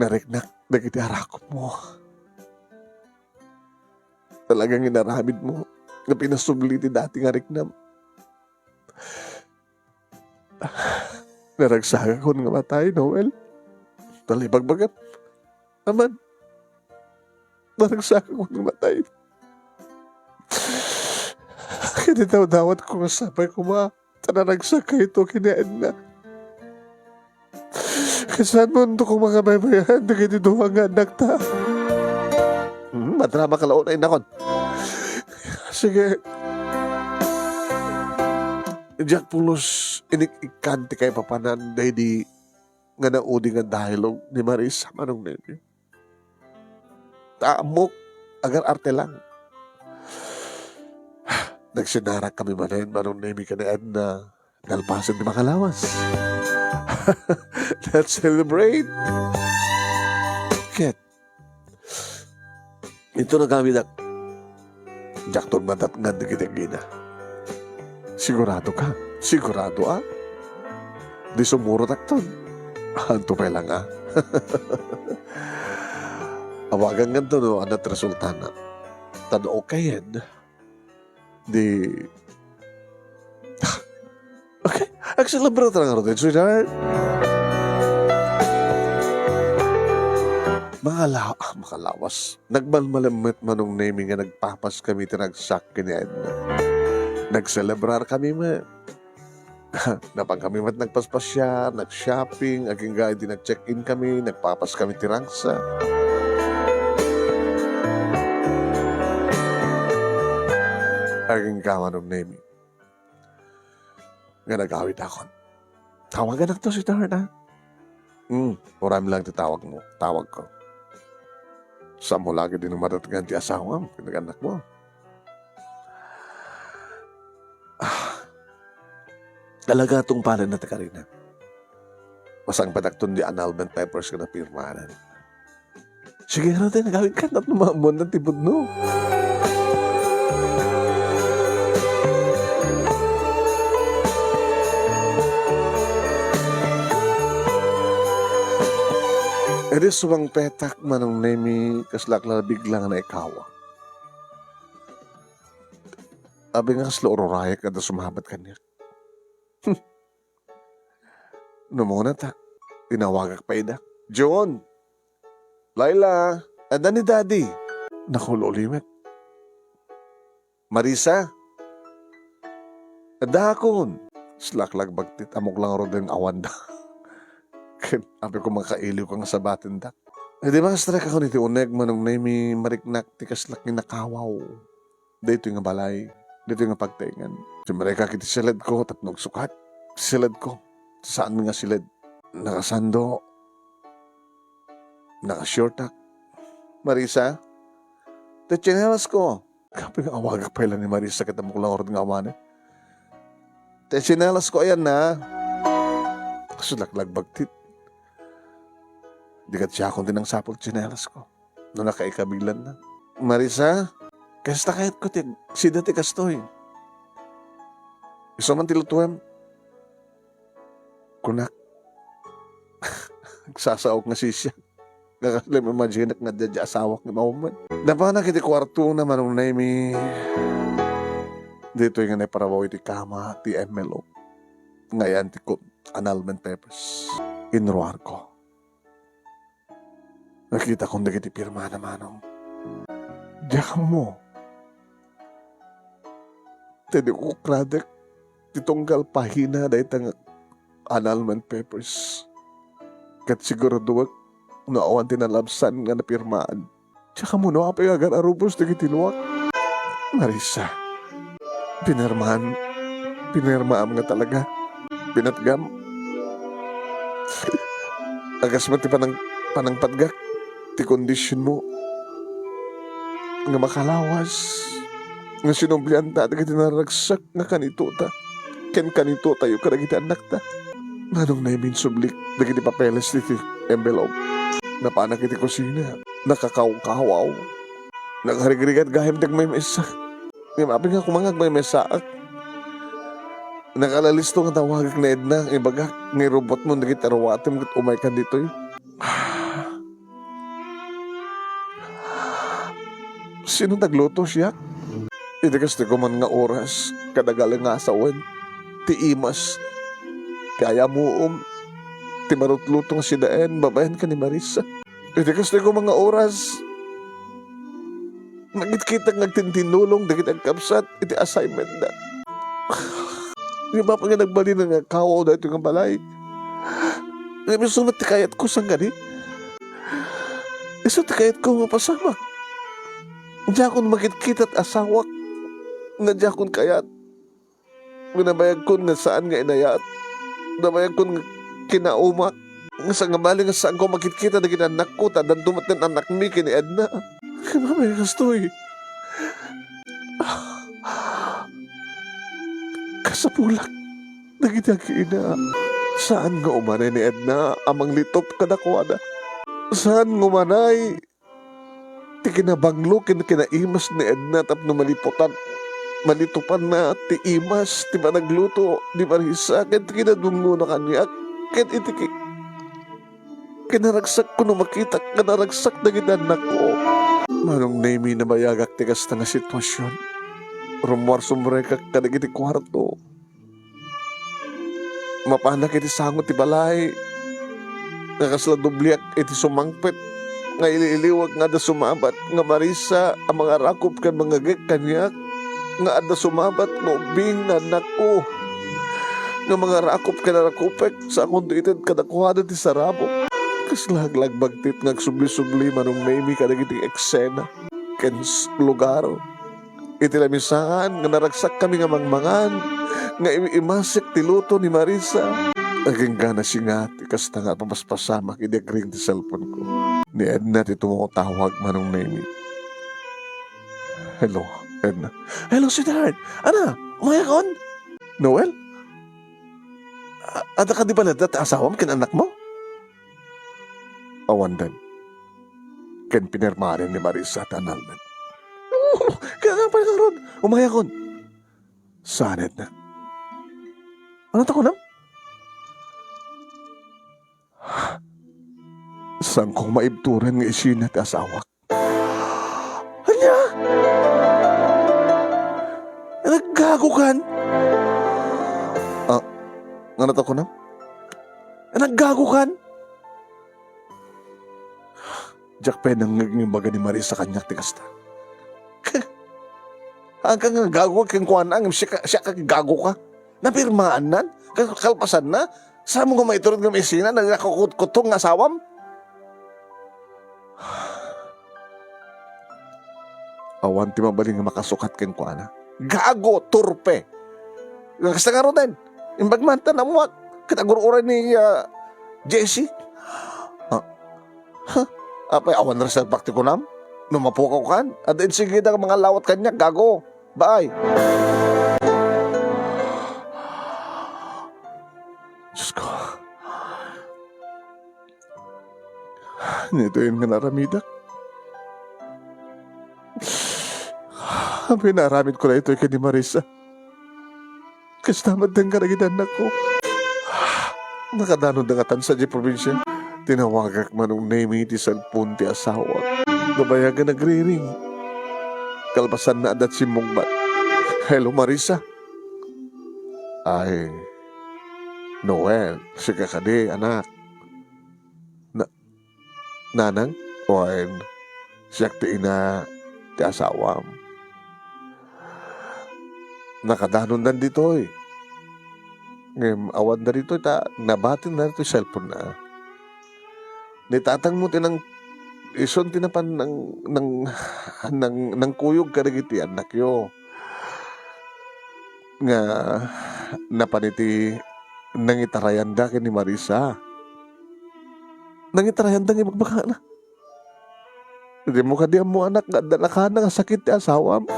Nariknak dagiti arakopmo. Talaga nga inaramidmo nga pinasubli ti dati nga riknam. Naragsakakon nga matay, Noel. Talay bagbagam. Aman, naragsakakon nga matay. Ket idawdawatko nga sapay koma ta naragsakayto ken ni Edna. Ket saanmonto koma nga baybayan dagiti dua nga annakta. Hmm, madrama ka la unay, nakon. Sige. Diak pulos inik-ikkan ti kaipapanan daydi nga naudi nga dialogue ni Marissa, Manong Nemi. Ta ammok, agar-arte lang. Nagsinarakkami manen, Manong Nemi, ken ni Edna. Nalpasen ti makalawas. Let's celebrate! Ket, ito nagamidak. Diakton madatngan dagiti agina. Sigurado ka? Sigurado, a? Di sumurotakton. Anto pay lang, a? Awagan nganto no, ania ti resultana. Ta no okayen, di, okay, agselebrar ta ngarud, sweetheart. Makala-, ah, makalawas. Nagmalmalem met, Manong Nemi, nga nagpapas kami ti ragsak ken ni Edna. Nagselebrar kami met. Napan kami met nagpaspasiar, nag-shopping, agingga idi nag-check-in kami, nagpapas kami ti ragsak. Agingga, Manong Nemi, nga nagawidakon. Tawaganakto, sweetheart, a? Hmm, uray lang ti tawagmo, tawagko. Saanmo la ketdi no madatngan ti asawam ken annakmo. Ah, talaga tungpalenna ti karina. Masangpetakton di annulment papers nga napirmanan. Sige, ano tayo nagawid ka? Tapno maammuan ti pudno. Idi sumangpetak, Manong Nemi, kaslak la bigla nga naikawa. Abi nga kasla ururayak nga adda sumabat kaniak. Numunata, inawagak pay ida. "John! Laila! Adda ni Daddy!" Nakulo ulimek. "Marisa! Adda akon!" Kaslak la agbagtit, ammok la ngarud nga awanda. Ket apay ko makailiw ka nga sabatendak. Idi makastrek ako iti uneg, Manong Nemi, mariknak ti kaslak nga nakawaw. Daytoy nga balay, daytoy nga pagtaengan. Simrekak iti siledko tapno agsukat. Siledko, saanmi nga siled. Nakasando, nakashortak. "Marisa, ti tsinelasko." Apay nga awagak pay la ni Marisa ket ammok la ngarud nga awanen. "Ti tsinelasko ayanna." Kaslak la agbagtit. Di ket siakon ti nangsapul ti tsinelasko. No nakaikabilanna. "Marisa, kasta kayatko ti agsida ti kastoy. Isu man ti lutuem," kunak. Agsasaok nga sisiak. Nga kasla imaginek nga adda diay asawak nga immawmet. Napanak iti kuartona, Manong Nemi. Daytoy nga naiparabaw iti kama ti envelope nga ayan ti kun-, annulment papers. Inruarko. Nakitakon dagiti pirmana, Manong. Diak ammo. Ti di ukradek ti tunggal pahina dayta nga annulment papers. Ket siguradoek no awan ti nalabsan nga napirmaan. Diak ammo no apay nga agar-arubos dagiti luak. Marisa, pinirmaan, pinirmaam nga talaga. Pinatgam. Agasman ti panang-, panangpatgak ti kondisionmo nga makalawas, nga sinublianta dagiti naragsak nga kanitota ken kanitotayo kadagiti annakta. Manong Nemi, insublik dagiti papeles iti envelope. Napanak iti kusina. Nakakawkawaw. Nakarigrigat gayam ti agmaymaysa. Ngem apay nga koma nga agmaymaysaak? Nakalalisto nga tawagak ni Edna, ibagak nga irubotmo dagiti aruatem ket umaykan ditoy. Sino ti agluto, siak? Iti kastoy koma nga oras, kadagaleng nga asawen, ti imas, ti ayamuom, ti marutluto nga sidaen, babaen ken ni Marisa. Iti kastoy koma nga oras, nakitkitak nga agtintinnulong dagiti agkabsat iti assignmentda. Ngem apay nga nagbalin nga kawaw daytoy nga balay? Ngem isu met ti kayatko, saan kadi? Isu ti kayatko nga mapasamak. Diakon makitkita ti asawak nga diakon kayat. Nga nabayagkon nga saan nga inayat. Nabayagkon nga kinaumak. Nga sangabali nga saanko makitkita dagiti annakko, ta addanto met ti annakmi ken ni Edna. Ngem apay nga kastoy? Kasapulak dagiti ag-ina. Saan nga umanay ni Edna a manglitop kadakuada. Saan nga umanay ti kinabanglo ken kinaimas ni Edna tapno maliputan, malitupanna ti imas ti panagluto ni Marisa ken ti kinadungngona kaniak ken iti ki-, kinaragsakko no makitak nga naragsak dagiti annakko. Manong Nemi, nabayagak ti kasta nga sitwasion. Rummuar sumrekak kadagiti kuarto. Mapanak iti sango ti balay nga kasla dobliak iti sumangpet nga ili-iliwek nga adda sumabat nga Marisa a mangarakop ken mangngegek kaniak, nga adda sumabat nga ubbing nga annakko nga mangarakop ken arakopek, saankonto ited kadakuada ti sarabok. Kasla aglagbagtit nga agsubli-subli, Manong Nemi, kadagiti eksena ken s-, lugar iti lamisaan nga naragsakkami nga mangmangan, nga im-imasek ti luto ni Marisa. Agingga nasinga ti kasta nga papaspasamak idi agring ti cellphone-ko. Ni Edna ti tumutawag, Manong Nemi. Hello, Edna. Hello, sweetheart. Ana, umayakon? Noel? A-, adda kadi balayda ti asawam ken annakmo? Awandan. Ken pinirmanen ni Marisa ti annulment. Oh, kaya nga pala ngarud, umayakon. Saan, Edna? Ano ta kunam? Saanko maibturan nga isina ti asawak. Ania? Naggagokan? Ah, ngano ta kunam? Naggagokan? Diak pay nangngeg nga imbaga ni Marisa kaniak ti kasta. Haanka nga gago kenkuana, ngem siak, siak a gago ka. Napirmaannan? Kal-, kalpasanna? Saanmo nga maiturod nga maisina, nagkakutkuttong nga asawam? Awan ti mabalin nga makasukat kenkuana. Gago, turpe. Nga kasta ngaruden, imbag man ta namuak, ket agur-uray ni, ah, Jessie. Ah, ha? Apay, awan reservak ti kunam? No mapukaw kan, adda insigida nga mangalawat kaniak, gago. Bye. Diyos ko. Daytoyen nga naaramidak. Apay, naaramidko daytoy ken ni Marisa. Kasta met kadagiti annakko. Nakadanonda ngatan sadiay probinsia. Tinawagak, Manong Nemy, ti cellphone ti asawak. Nabayagan nagriring. Kalpasanna, adda simmungbat. "Hello, Marisa." "Ay, Noel, sika kadi, anak?" "Na-, Nanang, wen, siak ti ina ti asawam. Nakadanondan ditoy. Ngem awanda ditoy ta nabatinna ditoy cellphone na. Ni tatangmo ti nang-, isun ti napan nang-, nang-, nang-, nangkuyog kadagiti annakyo. Nga napan iti nangitarayanda ken ni Marisa." "Nangitarayanda nga ibagbagana? Dimo kadi ammo, anak, nga adda nakana nga sakit ti asawam?"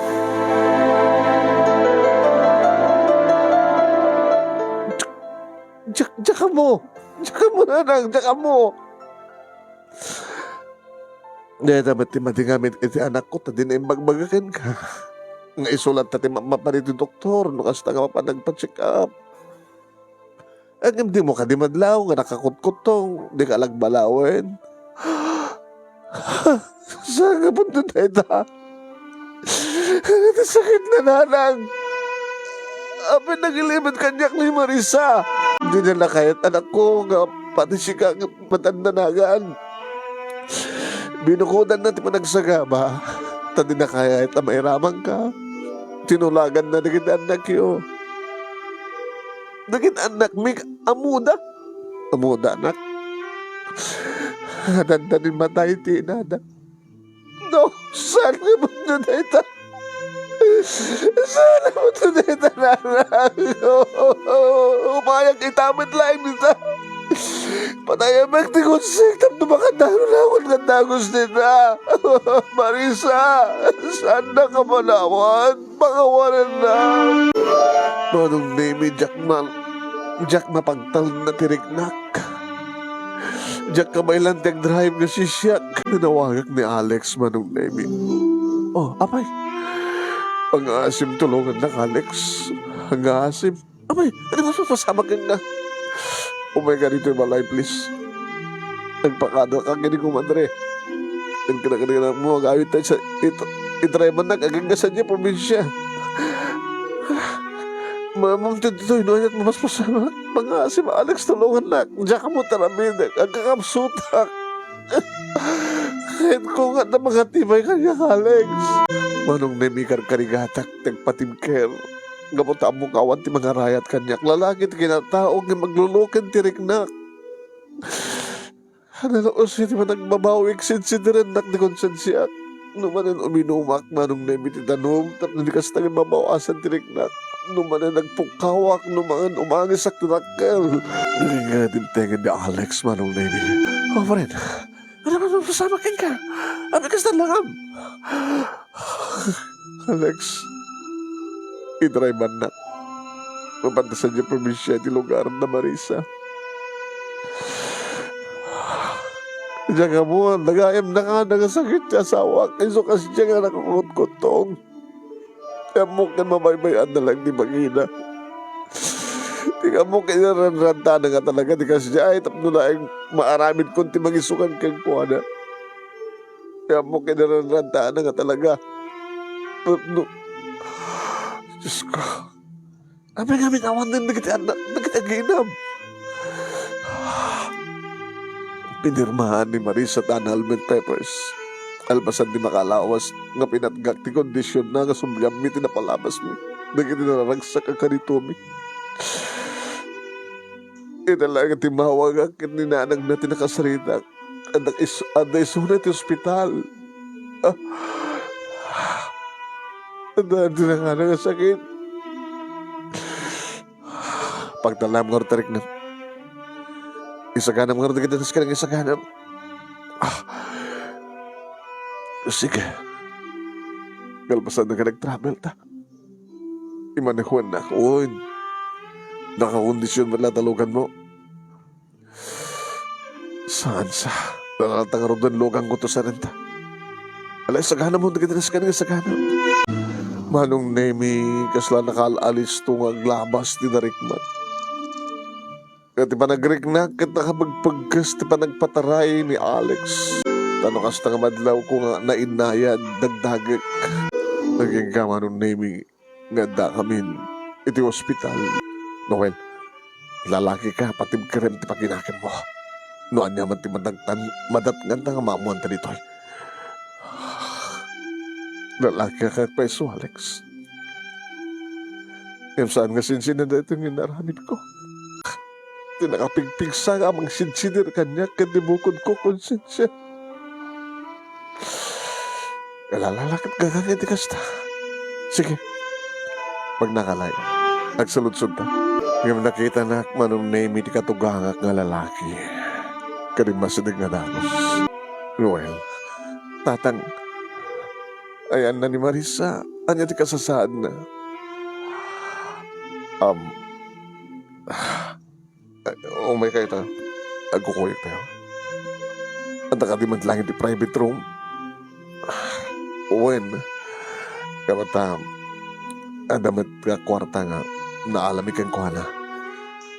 "Diak, diak ammo. Diak ammo, nanang, diak ammo." "Dayta met ti madingam iti anakko, ta dina imbagbaga kenka nga isu latta ti ma-, mapan iti doktor no kasta nga mapan nagpa-check up. Ngem dimo kadi madlaw nga nakakutkuttong, dika lagbalawen?" "Saan nga pudno dayta? Iti sakit na, nanang. Apay, nagilimed kaniak ni Marisa. Dina nakayat, anakko, nga pati sika nga madandanagan. Binukodanna ti panagsagaba, ta dina kayat a mairamanka. Tinulaganna dagiti annakyo. Dagiti annakmi, ammoda. Ammoda, anak. Dandanin matay ti inada." "No, saan nga pudno dayta? Saan nga pudno dayta, nanang? Umayak ita met laeng dita. Patayem ti konsek tapno makadanon ako nga dagus dita. Marisa, saannak a manawan? Pangawanannak." "Manong Nemy, diak ma-, diak mapagtalna ti riknak. Diak kabaelan ti agdrive nga sisiak." Nanawagak ni Alex, Manong Nemy. "Oh, apay?" "Pangngaasim, tulongannak, Alex. Pangngaasim." "Apay, ania mapasamak kenka? Umayka ditoy balay, please. Agpakadaka ken ni Kumadre. Ken kadagiti annakmo, agawidta sa it-, idraibannak agingga sadiay probinsia. Maammom ti ditoy no ania't mapaspasamak. Pangngaasim, Alex, tulongannak. Diak ammo ti aramidek. Agkakapsutak. Kayatko nga adda mangatibay kaniak, Alex." Manong Nemy, karkarigatak ti agpatimker. Gapu ta ammok nga awan ti mangarayat kaniak. Lalaki ti kinatao ngem agluluken ti riknak. Nalukos iti panagbabawik, sinsitirennak ti konsensiak. No manen uminumak, Manong Nemy, ti danum, tapno di kasta nga mabaw-asan ti riknak. No manen agpukkawak, no manen umangisak ti dakkel. Nagingga ti intengen ni Alex, Manong Nemy. "Oh, paren, ania man mapasamak kenka? Apay, kasta langam?" "Alex, idraibannak. Mapanta sadiay probinsia iti lugar da Marisa. Diak ammo, nagaem nakana nga sakit ti asawak, isu kasdiay nga nakakutkuttong. Ammok nga mabaybay-anna laeng ti bangina. Ti ammok, inaranrantana nga talaga ti kasdiay tapno laeng maaramidkon ti mangisungan kenkuana. Ti ammok, inaranrantana nga talaga. No, Diyos ko. Apay ngamin awanen dagiti anak, dagiti aginam? Pinirmahan ni Marisa ti annulment papers. Kalpasan ti makalawas nga pinatgak ti kondisionna nga subliammi ti napalabasmi dagiti nararagsak a kanitomi. Ita laeng a timmawagak ken ni nanangna ti nakasaritak. Adda is-, adda isuna ti ospital. Ah. Adda, adda nangana nga sakit. Pagtalnaem ngarud ti riknam. Isaganam ngarud dagiti nasken nga isaganam. Ah. Sige. Kalpasan nga nag-travel ta. Imanehuannak, wen. Nakakondision met la ti luganmo. Saan sa? Nalalta ngarud ti luganko to sarenta. Ala, isaganam dagiti nasken nga isaganam. Manong Nemi, kasla nakaal-alisto nga aglabas ti narikman. Ket ti panagriknak ket nakapagpagkes ti panagpataray ni Alex. Ta no kasta nga madlawko nga nainnayad, dagdagek. Agingga, Manong Nemi, nga addakamin iti ospital. Noel, lalakika, patibkerem ti pakinakemmo. No ania man ti madagtan, madatnganta nga maammoanta ditoy. Lalakika pay isu, Alex. Ngem saan nga sinsinna daytoy nga inaramidko. Ti nakapigpigsa nga mangsidsidir kaniak ken ti bukodko a konsensia. Ala, ala, ket gaga iti kasta. Sige. Magnaka laeng. Agsaludsodta. Ngem nakitanak, Manong Nemi, ti katugangak nga lalaki. Ken immasideg nga dagus. Noel, Tatang, ayanna ni Marisa, ania ti kasasaadna? Um, Ay, umaykayo ta. Agkukuyogtayo. Adda kadi met laeng iti private room? Wen. Kabat, ah, adda met nga kuarta nga naalami kenkuana.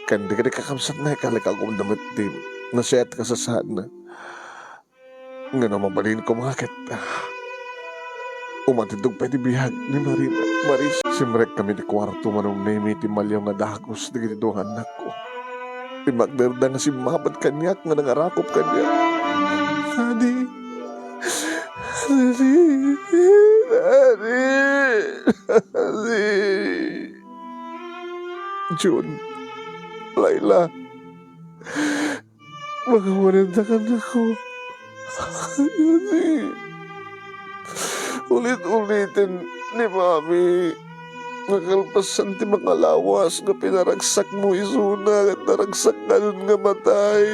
Ken dagiti kakabsatna, ikkan la agumda met ti nasiat a kasasaadna. Ngem no mabalinko, mga ket, ah, umantidog pay ti biag ni Mari-, Maris. Simrekkami ti kuarto, Manong Nemi, ti maliw nga dagus dagiti dua nga annakko. Ti makderda nga simmabet kaniak nga nangarakop kaniak. Daddy. Daddy. Daddy. Daddy. Jun. Laila. Makawanenta, annakko. Ulit-uliten ni Mami nga kalpasan ti makalawas nga pinaragsakmo isuna ket naragsak ngarud nga matay.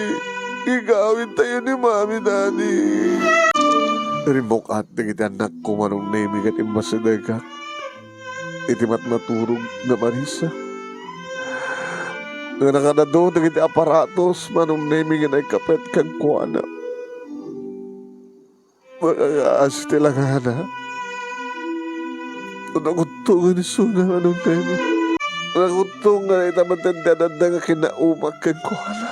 Igawidtayo ni Mami, Daddy. Rimmuk-at dagiti annakko, Manong Nemi, ket immasidegak iti matmaturog nga Marisa. Nga nakadado dagiti aparatos, Manong Nemi, nga naikapet kenkuana. Makakaasi ti langana. Nakuttongen isuna, Manong Nemi. Nakuttong nga naitaman ti adda nga kinaumak kenkuana.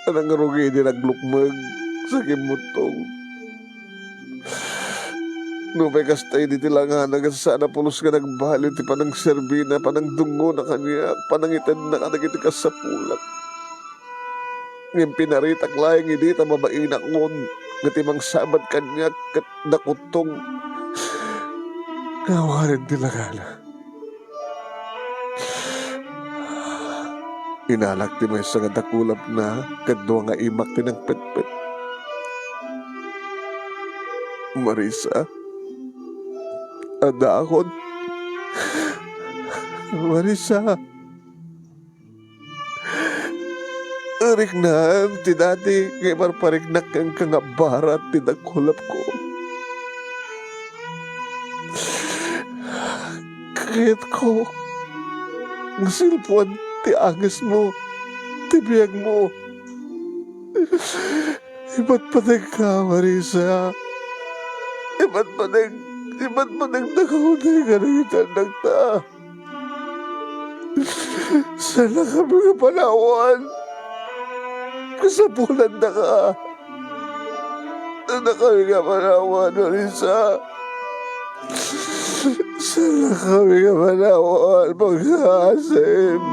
Nangrugi idi naglukmeg sa kimmuttong. Nupay kasta, idi ti langana, ket saan a pulos nga nagbaliw ti panangserbina, panangdungngona kaniak, panangitedna kadagiti kasapulan. Ngem pinaritak laeng idi ta mabainak ngarud nga ti mangsabat kaniak ket nakuttong nga awanen ti langana. Inalak ti maysa nga dakulapna ket dua nga imak ti nangpetpet. Marisa, addaakon. Marisa. Riknam ti dati nga iparpariknak kenka nga barat ti dakulapko. Kayatko nga silpuan ti angesmo, ti biagmo. Ipatpategka, Marisa. Ipatpateg, ipatpategta kadagiti annakta. Saan a kami nga panawan? Kasapulannaka. Saan a kami nga panawan, Marisa? Saan a kami nga panawan, pagkaasim?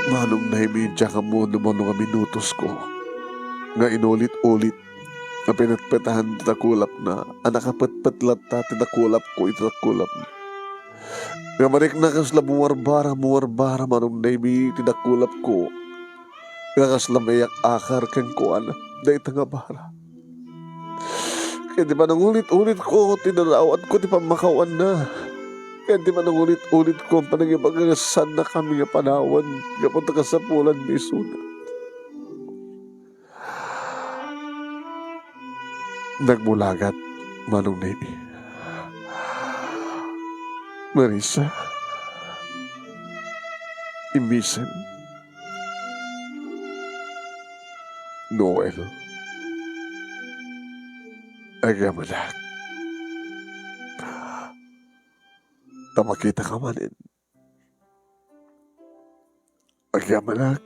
Manong Nemi, diak ammo no mano nga minutosko nga inulit-ulit nga pinetpetan ti dakulapna, a nakapetpet latta ti dakulapko iti dakulapna. Nga marikna kasla mumarbara, mumarbara, Manong Nemi, ti dakulapko. Nga kasla mayak-akar kenkuana dayta nga bara. Ket ti panangulit-ulitko ti dadawatko ti pammakawanna. Ket ti panangulit-ulitko panangibaga nga saan a kami nga panawan gapu ta kasapulanmi isuna. Nagmulagat, Manong Nemi. Marisa, immisem. Noel, agyamanak. Ta makitaka manen. Agyamanak.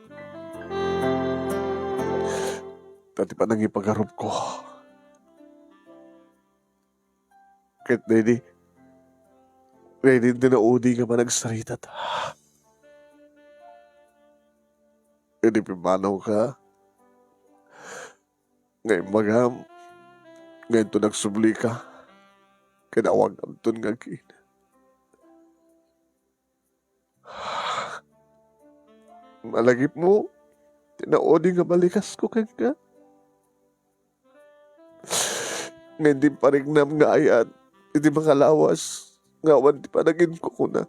Ta ti panangipagarupko ket daydi, daydi ti naudi nga panagsaritata. Idi pimmanawka nga imbagam nga inton agsublika ket awan ngarud nga agkiina. Malagipmo ti naudi nga balikasko kenka. Ngem di pariknam nga ayat iti makalawas nga awan ti panaginkukuna.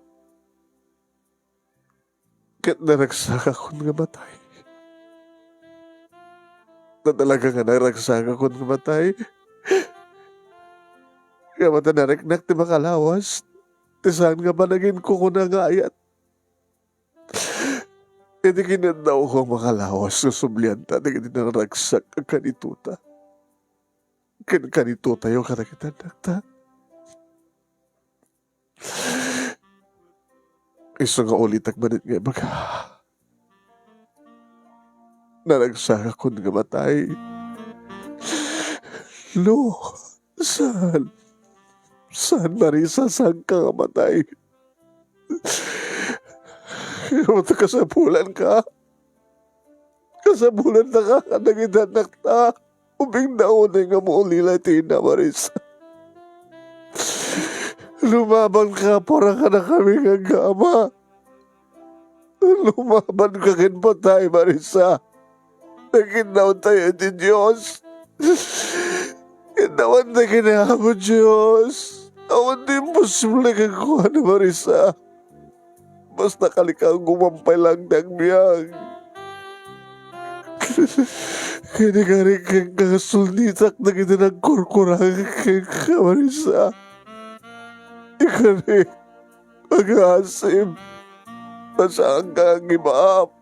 Ket naragsakakon nga matay. Ta talaga nga naragsakakon nga matay. Nga mata nariknak ti makalawas ti saan nga panaginkukuna nga ayat. Iti kinaddawko a makalawas nga sublianta dagiti naragsak a kanitota. Ken kanitotayo kadagiti annakta. Isu nga ulitek manen nga ibaga, naragsakakon nga matay. No, saan? Saan, Marisa? Saanka nga matay? Ngem ta kasapulanka. Kasapulannaka kadagiti annakta. Ubingda unay nga maulila ti ina, Marisa. Lumabanka para kadakami nga agama. Lumabanka ken patay, Marisa. Nakinnawtayo iti Dios. Kinnawanta ken ni Apo Dios. Awan ti imposible kenkuana, Marisa. Basta kalikaguman pay laeng ti agbiag. Kadi kadi kenka nga sulnitak dagiti nagkurkurang kenka, Marisa. Ikari, agasem, ta saanka nga give up.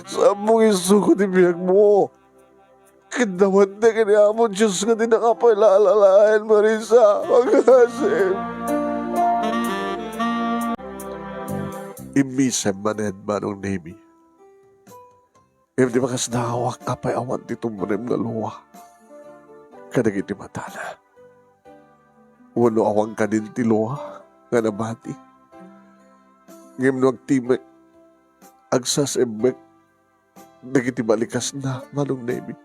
Saanmo nga isuko ti biagmo. Kinnawanta ken ni Apo Dios nga dinaka pay laalalaen, Marisa. Agasem. Immisem manen, Manong Nemi. Ngem ti makasdawak apay awan ti tumrem nga lua kadagiti matana. Wenno awan kadin ti lua nga nabati. Ngem no agtimek, agsasaibbek dagiti balikasna, Manong Nemi.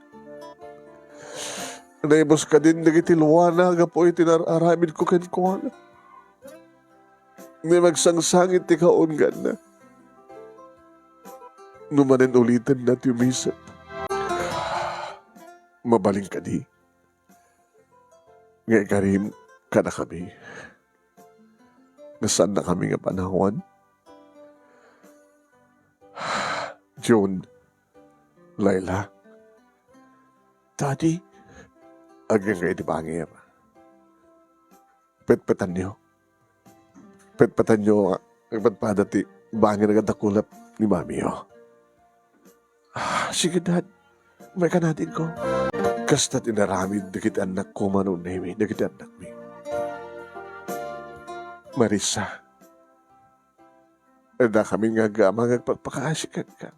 Naibus kadin dagiti luana gapu iti nar-aramidko kenkuana. Ngem agsangsangit ti kaungganna. No manen ulitenna ti umisip, mabalin kadi nga ikarim kadakami nga saannakami nga panawan? June, Laila, Daddy, agingga iti bangir. Petpetanyo. Petpetanyo nga agpadpada ti bangir nga dakulap ni Mamiyo. Ah, sige, Dad. May kanadinko. Kasta ti inaramid dagiti annakko, Manong Nemi, dagiti annakmi. Marisa, Adda kami nga agama nga agpakpakaasi kenka.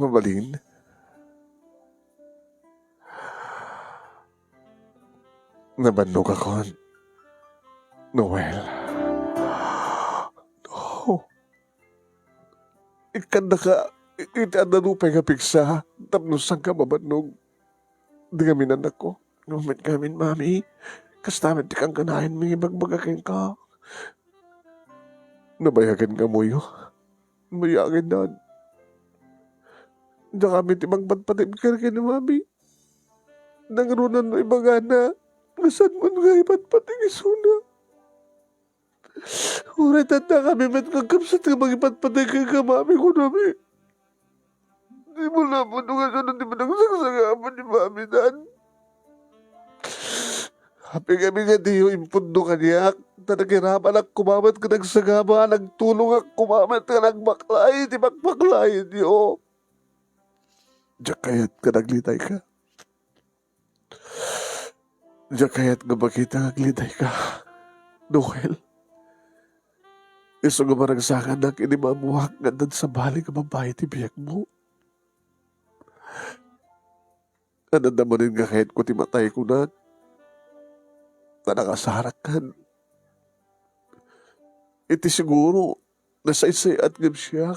Mabalin, nabannogakon, Noel. No. Ikkannaka iti adda rupay nga pigsa tapno saanka mabannog. Di ngamin, anakko. Ngem met ngamin, Mami, kasta met ti kankanayon mangibagbaga kenka. Nabayagen ngamin, Noel. Nabayagen, Dad. Diak amin ti mangpadpateg kenka ni Mami. Nangruna no ibagana nga saanmo nga ipatpateg isuna. Uray tadda kami met nga agkabsat nga mangipatpateg kenka, Mami, kunami. Dimo la pudno nga saanmo ti panagsagsagaba ni Mami, Dad. Apay kami nga diyo impudno kaniak, ta nakirabanak koma met nga nagsagaba, nagtulongak koma met nga nagbaklay ti pakbaklayenyo. Diak kayat nga naglidayka. Diak kayat nga makita nga aglidayka, Noel. Isu nga maragsakannak idi maammoak nga addan sabali nga babbai ti biagmo. Adda manen nga kayatko ti matay, kunak. Ta nakasarakkan. Iti siguro, nasaysay-at ngem siak.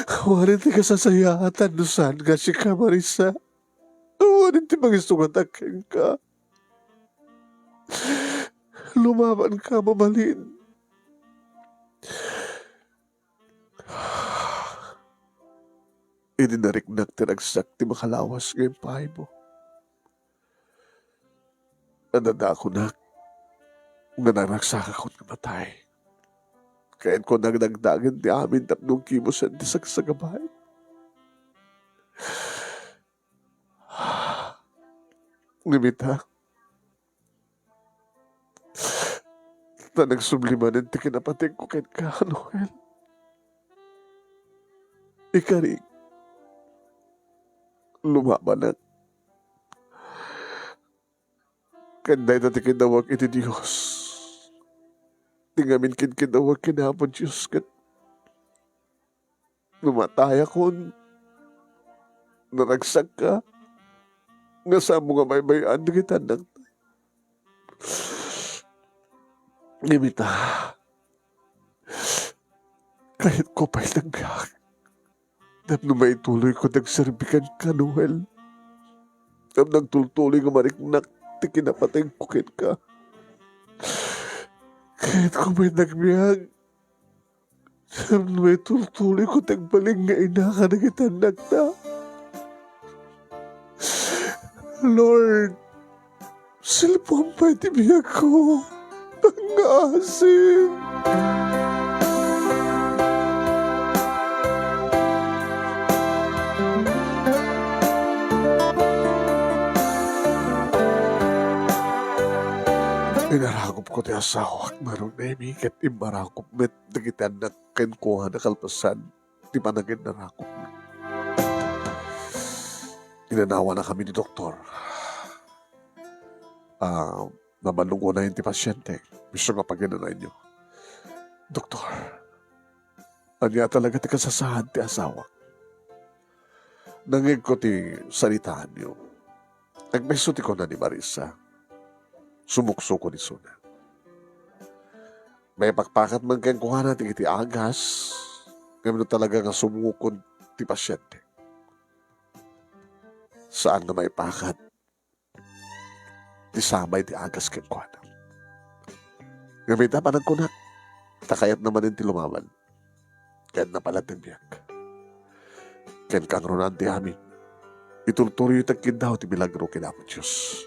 Awanen ti kasasayaatan no saan nga sika, Marisa. Awanen ti mangisungatak kenka. Lumabanka, mabalin. Idi nariknak ti ragsak ti makalawas nga impaaymo. Adda kunak nga naragsakakon nga matay. Kayatko nga dagdagen ti amin tapno agkibusen ti sagsagabaek. Ngem ita, ta nagsubli manen ti kinapatengko kenka, Noel. Ikarik, lumabanak. Ken dayta ti kiddawek iti Dios. Ti ngamin kinkiddawek ken Apo Dios ket no matayakon, naragsakka, nga saanmo nga baybay-an dagiti annakta. Ngem ita, kayatko pay nga agbiag. Tapno maituloyko nga agserbi kenka, Noel. Tapno agtultuloy nga mariknak ti kinapatengko kenka. Kayatko met nga agbiag. Tapno maitultuloyko nga agbalin nga ina kadagiti annakta. Lord, silpuam pay ti biagko nga asin. Inarakupko ti asawak, Maro Nemi, ket immarakup met dagiti annak kenkuana kalpasan ti panagin-arakupna. Inanawanakami ni doktor. Ah, nabannogko unay ti pasiente. Isu nga paginanaenyo. Doktor, ania talaga ti kasasaad ti asawak? Nangngegko ti saritaanyo. Agpayso ti kuna ni Marisa. Sumuksukon isuna. Maipakpakat man kenkuana ti iti agas, ngem no talaga nga sumukod ti pasiente, saan nga maipakat ti samay ti agas kenkuana. Ngem ita, panagkunak, ta kayatna manen ti lumaban. Kayatna pay laeng ti agbiag. Ken kangrunaan ti amin, itultuloyyo ti agkiddaw ti milagro ken Apo Dios.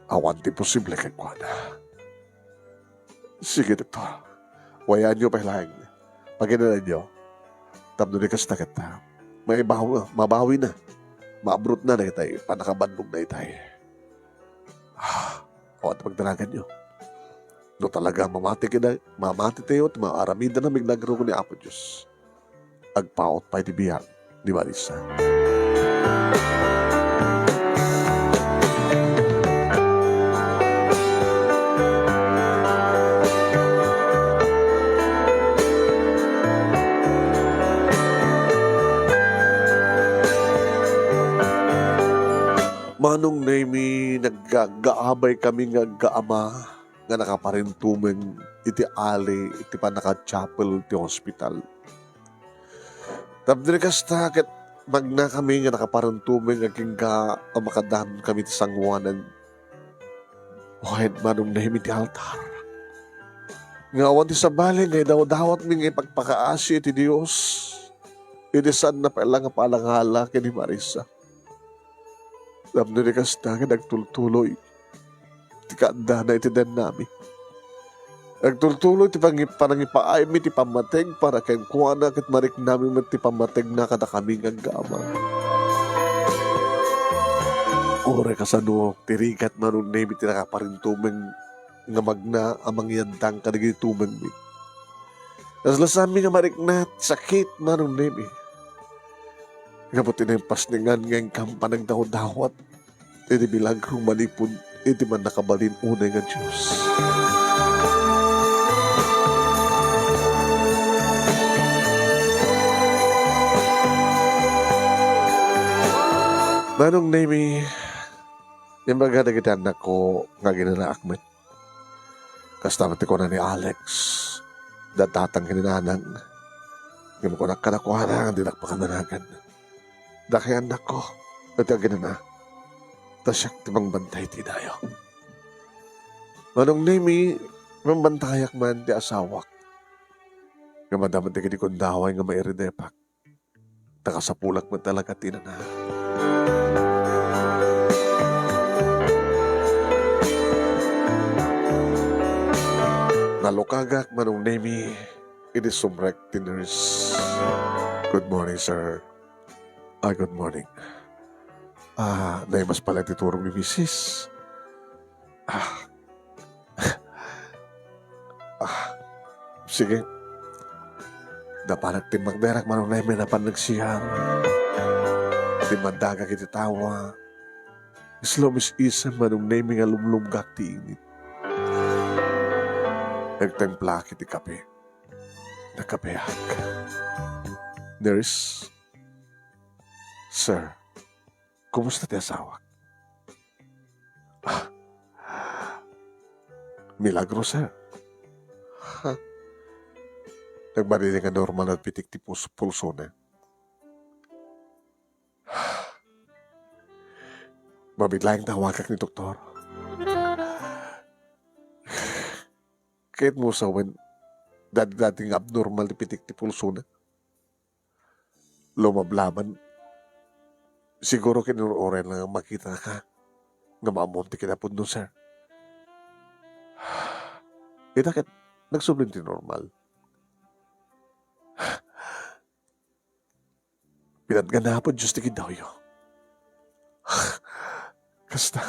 Awan ti imposible kenkuana. Sige, doktor. Wayaanyo pay laeng. Paginanaenyo. Tapno di kasta ket, ah, maibaw-, mabawina. Maabrotna dagiti pannakabannogna itay. Ah, awan ti pagdaraganyo. No talaga mamati kida, mamatitayo ti maaramidna milagro ni Apo Dios. Agpaut pay ti biag ni Marisa. Manong Nemi, naggaabay kami nga aggaama nga nakaparintumeng iti ali iti pannaka-chapel ti hospital. Tapno ni kasta, ket magna kami nga nakaparintumeng agingga a makadanon kami ti sangoanan. Wen, Manong Nemi, ti altar nga awan ti sabali nga idawdawatmi nga ipagpakaasi iti Dios, idi saanna pay la nga palangala ken ni Marisa. Tapno ni kasta, ket agtultuloy ti kaaddana iti dennami. Agtultuloy ti pangi-, panangipaaymi ti pammateg para kenkuana, ket mariknami met ti pammategna kadakami nga aggaama. Uray kasano ti rigat, Manong Nemi, ti nakaparintumeng nga magna a mangiyaddang kadagiti tumengmi. Laslasami nga marikna ti sakit, Manong Nemi. Gapu ti naimpasnengan nga inkam panagdawdawat iti milagro manipud iti Mannakabalin Unay nga Dios. Manong Nemi, imbaga dagiti annakko nga aginanaak met. Kasta met ti kuna ni Alex, datdatang ken ni Nanang. Ngem kunak kadakuada nga dinak pakadanagan. Dakay annakko, iti aginana, ta siak ti mangbantay iti inayo. Manong Nemi, mambantayak man ti asawak. Ngem adda met dagiti gundaway nga mairidepak. Ta kasapulak met talaga ti inana. Nalukagak, Manong Nemi, idi sumrek ti nurse. "Good morning, sir." "Ah, good morning. Ah, naimas pala ti turog ni misis. Ah, ah, sige. Dapanak ti magderak, Manong Nemi, napan nagsiar. Ti mandagak iti tawa. Isla mis-isem, Manong Nemi, nga lumlumgak ti init. Nagtimplak iti kape. Nagkapeak." "Nurse, sir, kumusta ti asawak?" "Ah, milagro, sir. Ha? Nagbalin nga normal a pitik ti pus-, pulsona. Mabiit laeng tawagak ni doktor. Kayatmo sawen, dati-dati nga abnormal ti pitik ti pulsona. Lumablaban. Siguro kinur-uray na nga makita ka nga maammom ti kinapudno, sir. Ita ket, nagsubli ti normal. Pinatgan na Apo Dios ti kiddawyo. Kasta,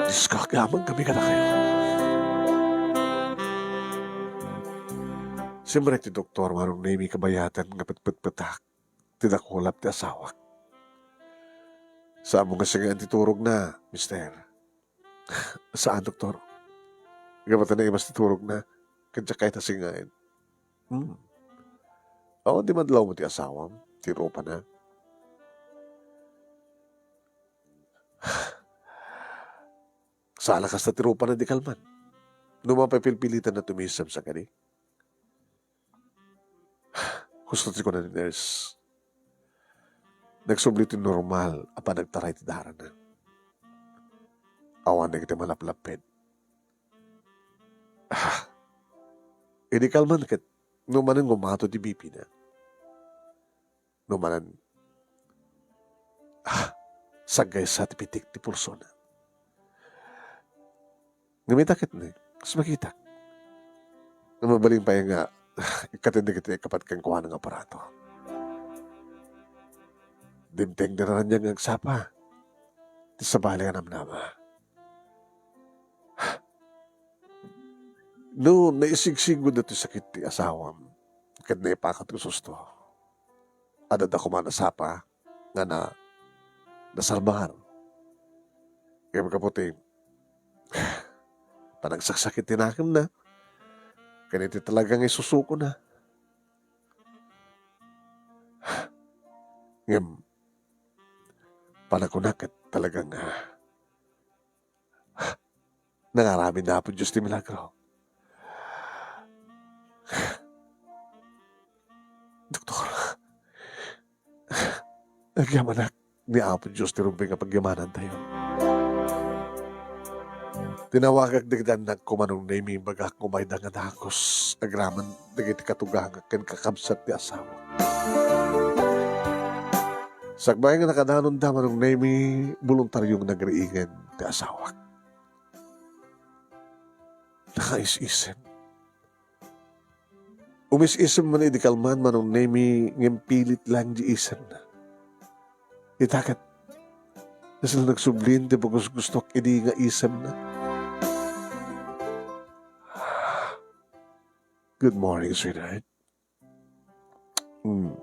Dios ko, agyaman kami kadakayo." Simrek ti doktor, Manong Nemi, kabayatan nga petpetpetak ti dakulap ti asawak. "Saan mo nga singaen ti turogna, mister?" "Saan, doktor. Gapu ta naimas ti turogna, ket diak kayat a singaen." "Hmm. Awan ti madlawmo ti asawam, ti rupana?" "Saan a kasta ti rupana, di kalman. No mapapilpilitan na tumisem sa kadi." Husto ti kuna ni nurse. Nagsubli ti normal a panagtaray ti darana. Awan dagiti malaplapped. Ah, idi kalman ket no manen nga umato ti B P na. No manen, ah, saggaysa ti pitik ti pulsona. Ngem ita ket ni, kas makitak. Nga mabalin pay nga, ikkaten dagiti kapat kenkuana nga aparato. Dimteng ti naraniag nga agsapa. Ti sabali a namnama. No naisigsigud datoy sakit ti asawam, ket naipakat ti susto, adda koma a sapa nga na, nasalbar. Ngem gapu ti panagsaksakit ti nakemna, ken iti talaga nga isusukona. Ngem, Panakunak ket talaga nga nangaramid ni Apo Dios ti milagro. Doktor, agyamanak ni Apo Dios ti rumbeng a pagyamanantayo. Tinawagak dagiti annakko, Manong Nemi, imbagak nga umayda nga dagus agraman dagiti katugangak ken kakabsat ti asawak. Sakbay nga nakadanonda, Manong Nemi, boluntario nga nagriingen ti asawak. Nakaisisem. Umis-isem man idi kalman, Manong Nemi, ngem pilit laeng di isemna. Ita ket, kasla nagsublin ti pagusgustok idi nga isemna. "Good morning, sweetheart." "Hmm.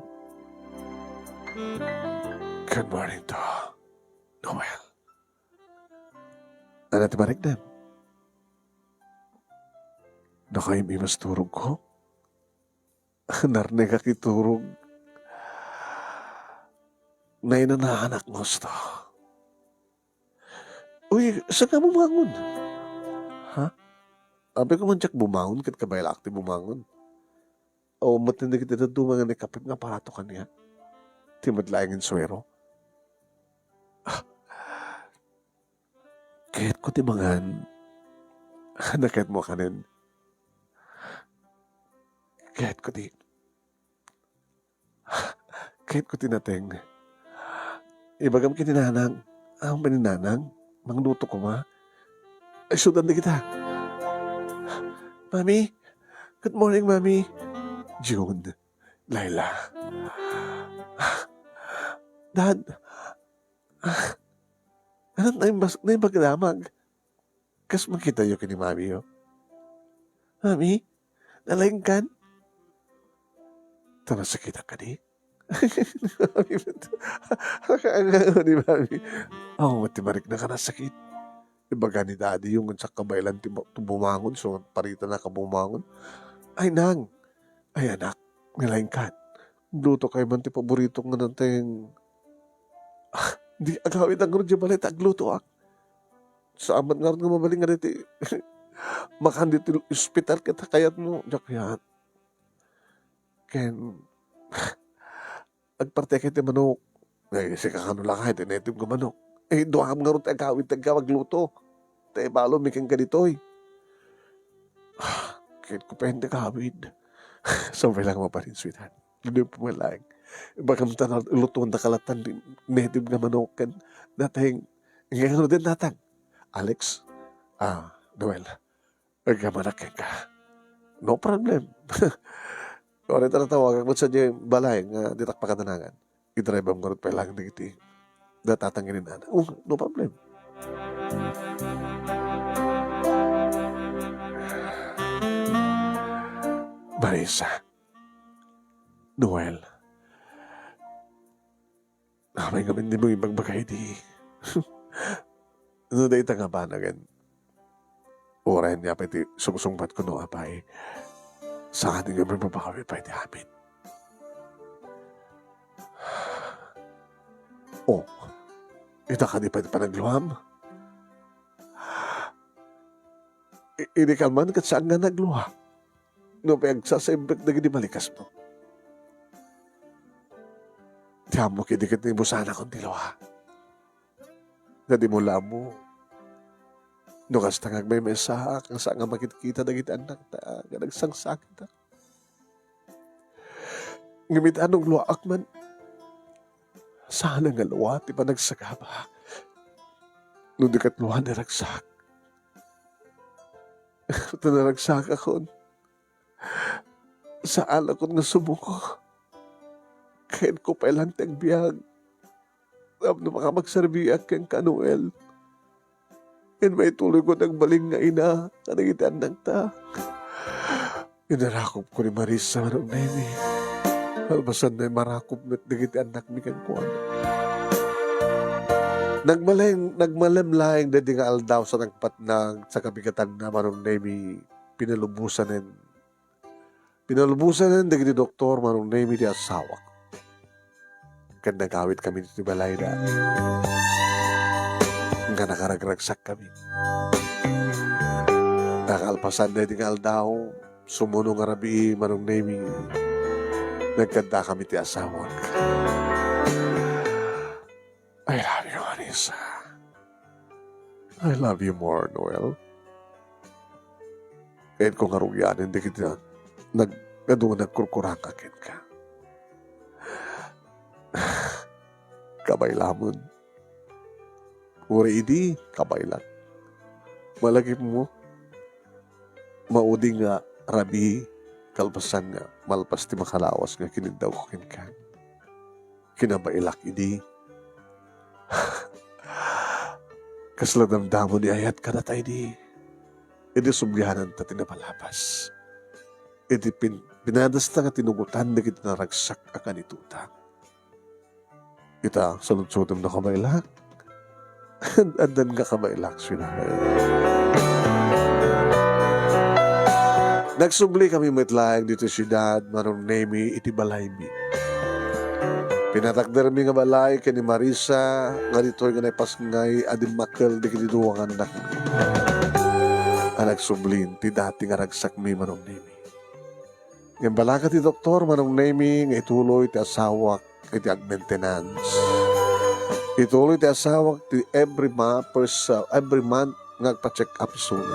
Good morning to Noel." "Ania ti mariknam?" "Nakaim-imas turogko. Narnekak iturog. Nainananak nga husto." "Uy, saan ka bumangon?" "Ha? Apay ko man diak bumangon ket kabaelak ti bumangon." "Awan met dagiti dadduma nga naikapit nga aparato kaniak," ti met laeng ni suero. "Ah, kayatko ti mangan." "Ania kayatmo a kanen?" "Kayatko ti, kayatko ti nateng." "Ibagam ken ni nanang." "Awan ni nanang? Mangluto koma." Ay, isudan dagita. "Mami? Good morning, Mami." "June. Laila." "Dad." "Ah, anam naimbas-, naimbag damag?" "Kas makitayo ken ni Mami, oh." "Mami, nalaingkan?" "Ta nasakitak kadi?" Nakaanga ni Mami. "Awan met ti mariknam a nasakit. Ibaga ni Daddy nga saan kabaelan ti bu-, ti bumangon, so paritana ka bumangon." "Ay, nang. Ay, anak, nalaingkan. Luto kay man ti paborito nga nateng." "Ah, di agawid ngarud diay balay ta aglutoak. Saan met ngarud nga mabalin nga ditoy makan ditoy ospital ket kayatmo." "Diak kayat." "Ken agpartiak iti manok." "Ay, sika kano la kay ti naitib nga manok? Eh, duam ngarud ti agawid ti agluto. Ta ibalonmi kenka ditoy." "Ah, kayatko pay ti agawid." "Sabay lang mabalin, sweetheart. Ditoy pay laeng. Ibagam ta lutoendaka latta ti naitib nga manok ken nateng." "Ngem ano dayta nateng?" "Alex, ah, Noel, agyamanak kenka." "No problem." "Uray ta natawagak met sadiay balay nga ditak pakadanangan. Idrive-am ngarud pay laeng dagiti datata nga inana." "Oh, no problem." Marisa, Noel, apay ngamin dimo ibagbaga idi? No dayta nga banagen, uray ania pay ti sungsungbatko no apay, saan nga mababawi pay ti amin. Oh, ita kadi pay ti panagluam? I-, idi kalman ket saan nga naglua. No pay agsasaimbek dagiti malikasmo. Ti ammok idi ket naibusanakon ti lua. Dimo la ammo. No kasta nga agmaymaysaak, saan nga makitkita dagiti annakta nga nagsangsakitak. Ngem ita no agluaak man, saan nga lua ti panagsagaba. No di ket lua ni ragsak. Ta naragsakakon. Saanakon nga sumuko. Kayatko pay laeng ti agbiag tapno makapagserbiak kenka, Noel. Ken maituloyko ti agbalin nga ina kadagiti annakta. Inarakopko ni Marisa, Manong Nemi. Kalpasanna, imarakop met dagiti annakmi kenkuana. Nagmalem-, nagmalem laeng daydi nga aldaw sa nagpatnag sa kabigatanna, Manong Nemi, pinalubosanen. Pinalubosanen dagiti doktor, Manong Nemi, ti asawak. ken nagawidkami ditoy balayda. Nga nakaragragsakami. Nakalpasan daydi nga aldaw, sumuno nga rabii, Manong Nemi, nagkaddakami ti asawak. I love you, Anissa. I love you more, Noel. Kayatko nga rugianen dagiti nag-, adu nga nagkurkurangka kenka. Kabay laeng. Uray idi, kabaylak. Malagipmo, maudi nga rabii, kalpasan nga malpas ti makalawas nga kiniddawko kenka. Kinabaylak idi. Kasla damdama ni ayat kadata idi. Idi subliananta ti napalabas. Idi pin-, pinadasta nga tinugotan dagiti naragsak a kanitota. Ita, saludsodem no kabaylak. Addan nga kabaylak, sweetheart. Nagsubli kami met laeng ditoy siudad, Manong Nemi, iti balaymi. Pinatakdermi nga balay ken ni Marisa, nga ditoy nga naipasngay a dimmakkel dagiti dua nga annakmi. A nagsublin ti dati nga ragsakmi, Manong Nemi. Ngem balakat ti doktor, Manong Nemi, nga ituloy ti asawak iti ag-maintenance. Ituloy ti asawak ti every ma-, first, uh, every month nga agpa-check up isuna.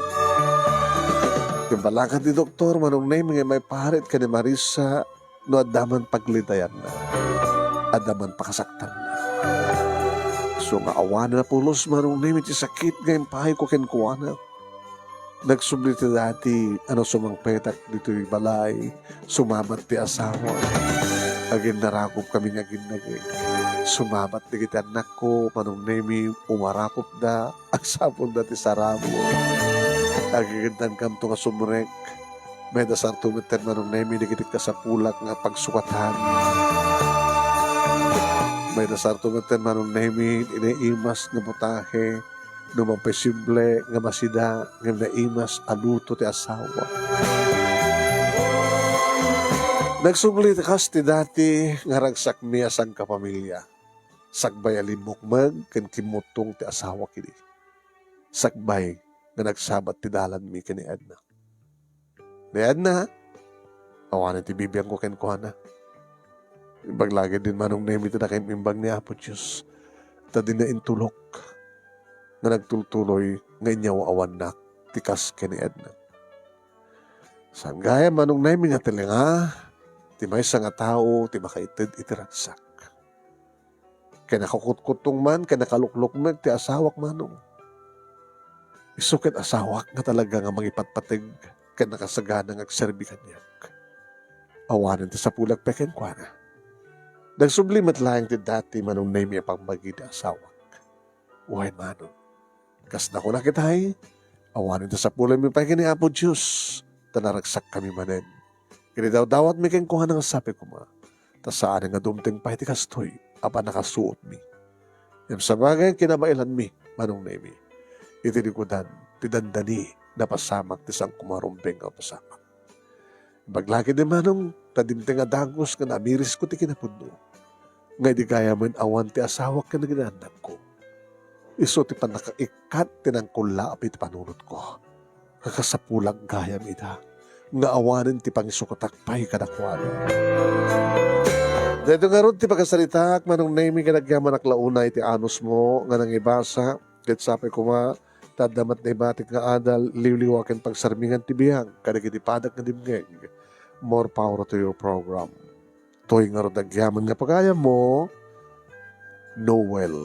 Ngem balakat ti doktor, Manong Nemi, nga maiparit ken ni Marisa no adda man paglidayanna, adda man pakasaktanna. So nga awanen a pulos, Manong Nemi, ti sakit nga impayko kenkuana. Nagsubli ti dati a no sumangpetak ditoy balay, sumabat ti asawa. Aginnarakopkami nga aginnagek. Sumabat dagiti annakko, Manong Nemi, umarakopda, agsapulda ti sarabo. Agigiddankamto nga sumrek. Maidasarto metten, Manong Nemi, dagiti kasapulak nga pagsukatan. Maidasarto metten, Manong Nemi, naimas nga putahe. No mapasimple nga masida ngem naimas a luto ti asawa. Nagsubli ti kas ti dati nga ragsakmi a sangkapamilya. Sakbay a limmukmeg ken kimmuttong ti asawak idi. Sakbay nga nagsabat ti dalanmi ken ni Edna. Ni Edna, awanen ti bibiangko kenkuana. Imbag la ketdin, Manong Nemi, ti nakaimbag ni Apo Dios, ta dina intulok nga nagtultuloy nga inyaawannak ti kas ken ni Edna. Saan gayam, Manong Nemi, nga ti lenga ti maysa nga tao ti makaited iti ragsak. Ken nakakutkuttong man ken nakaluklukmek ti asawak, Manong. Isu ket asawak nga talaga nga mangipatpateg ken nakasagana nga agserbi kaniak. Awanen ti sapulak pay kenkuana. Nagsubli met laeng ti dati, Manong Nemi, a pagbagi ti asawak. Uay, Manong. Kas nakuna ketdi, awanen ti sapulanmi pay ken ni Apo Dios, ta naragsakkami manen. Ket idawdawatmi kenkuana nga sapay koma, ta saan nga dumteng pay ti kastoy a pannakasuotmi. Ngem sabagay, kinabaelanmi, Manong Nemi, iti likudan ti dandani napasamak ti sangko nga rumbeng nga pasamak. Imbag la ketdi, Manong, ta dimteng a dagus nga namirisko ti kinapudno. Nga idi gayamen awan ti asawak ken dagiti annakko, isu ti pannakaikkat ti nangkullaapi ti panunotko. Kakasapulak gayam ida nga awanen ti pangisukatak pay kadakuada. Daytoy ngarud ti pakasaritaak, Manong Nemi, ket agyamanak la unay ti anusmo nga nangibasa, ket sapay koma ta adda met naibatik nga adal, liwliwa ken pagsarmingan ti biag kadagiti padak nga dimngeg. More power to your program. Toy ngarud agyaman nga pagayammo, Noel.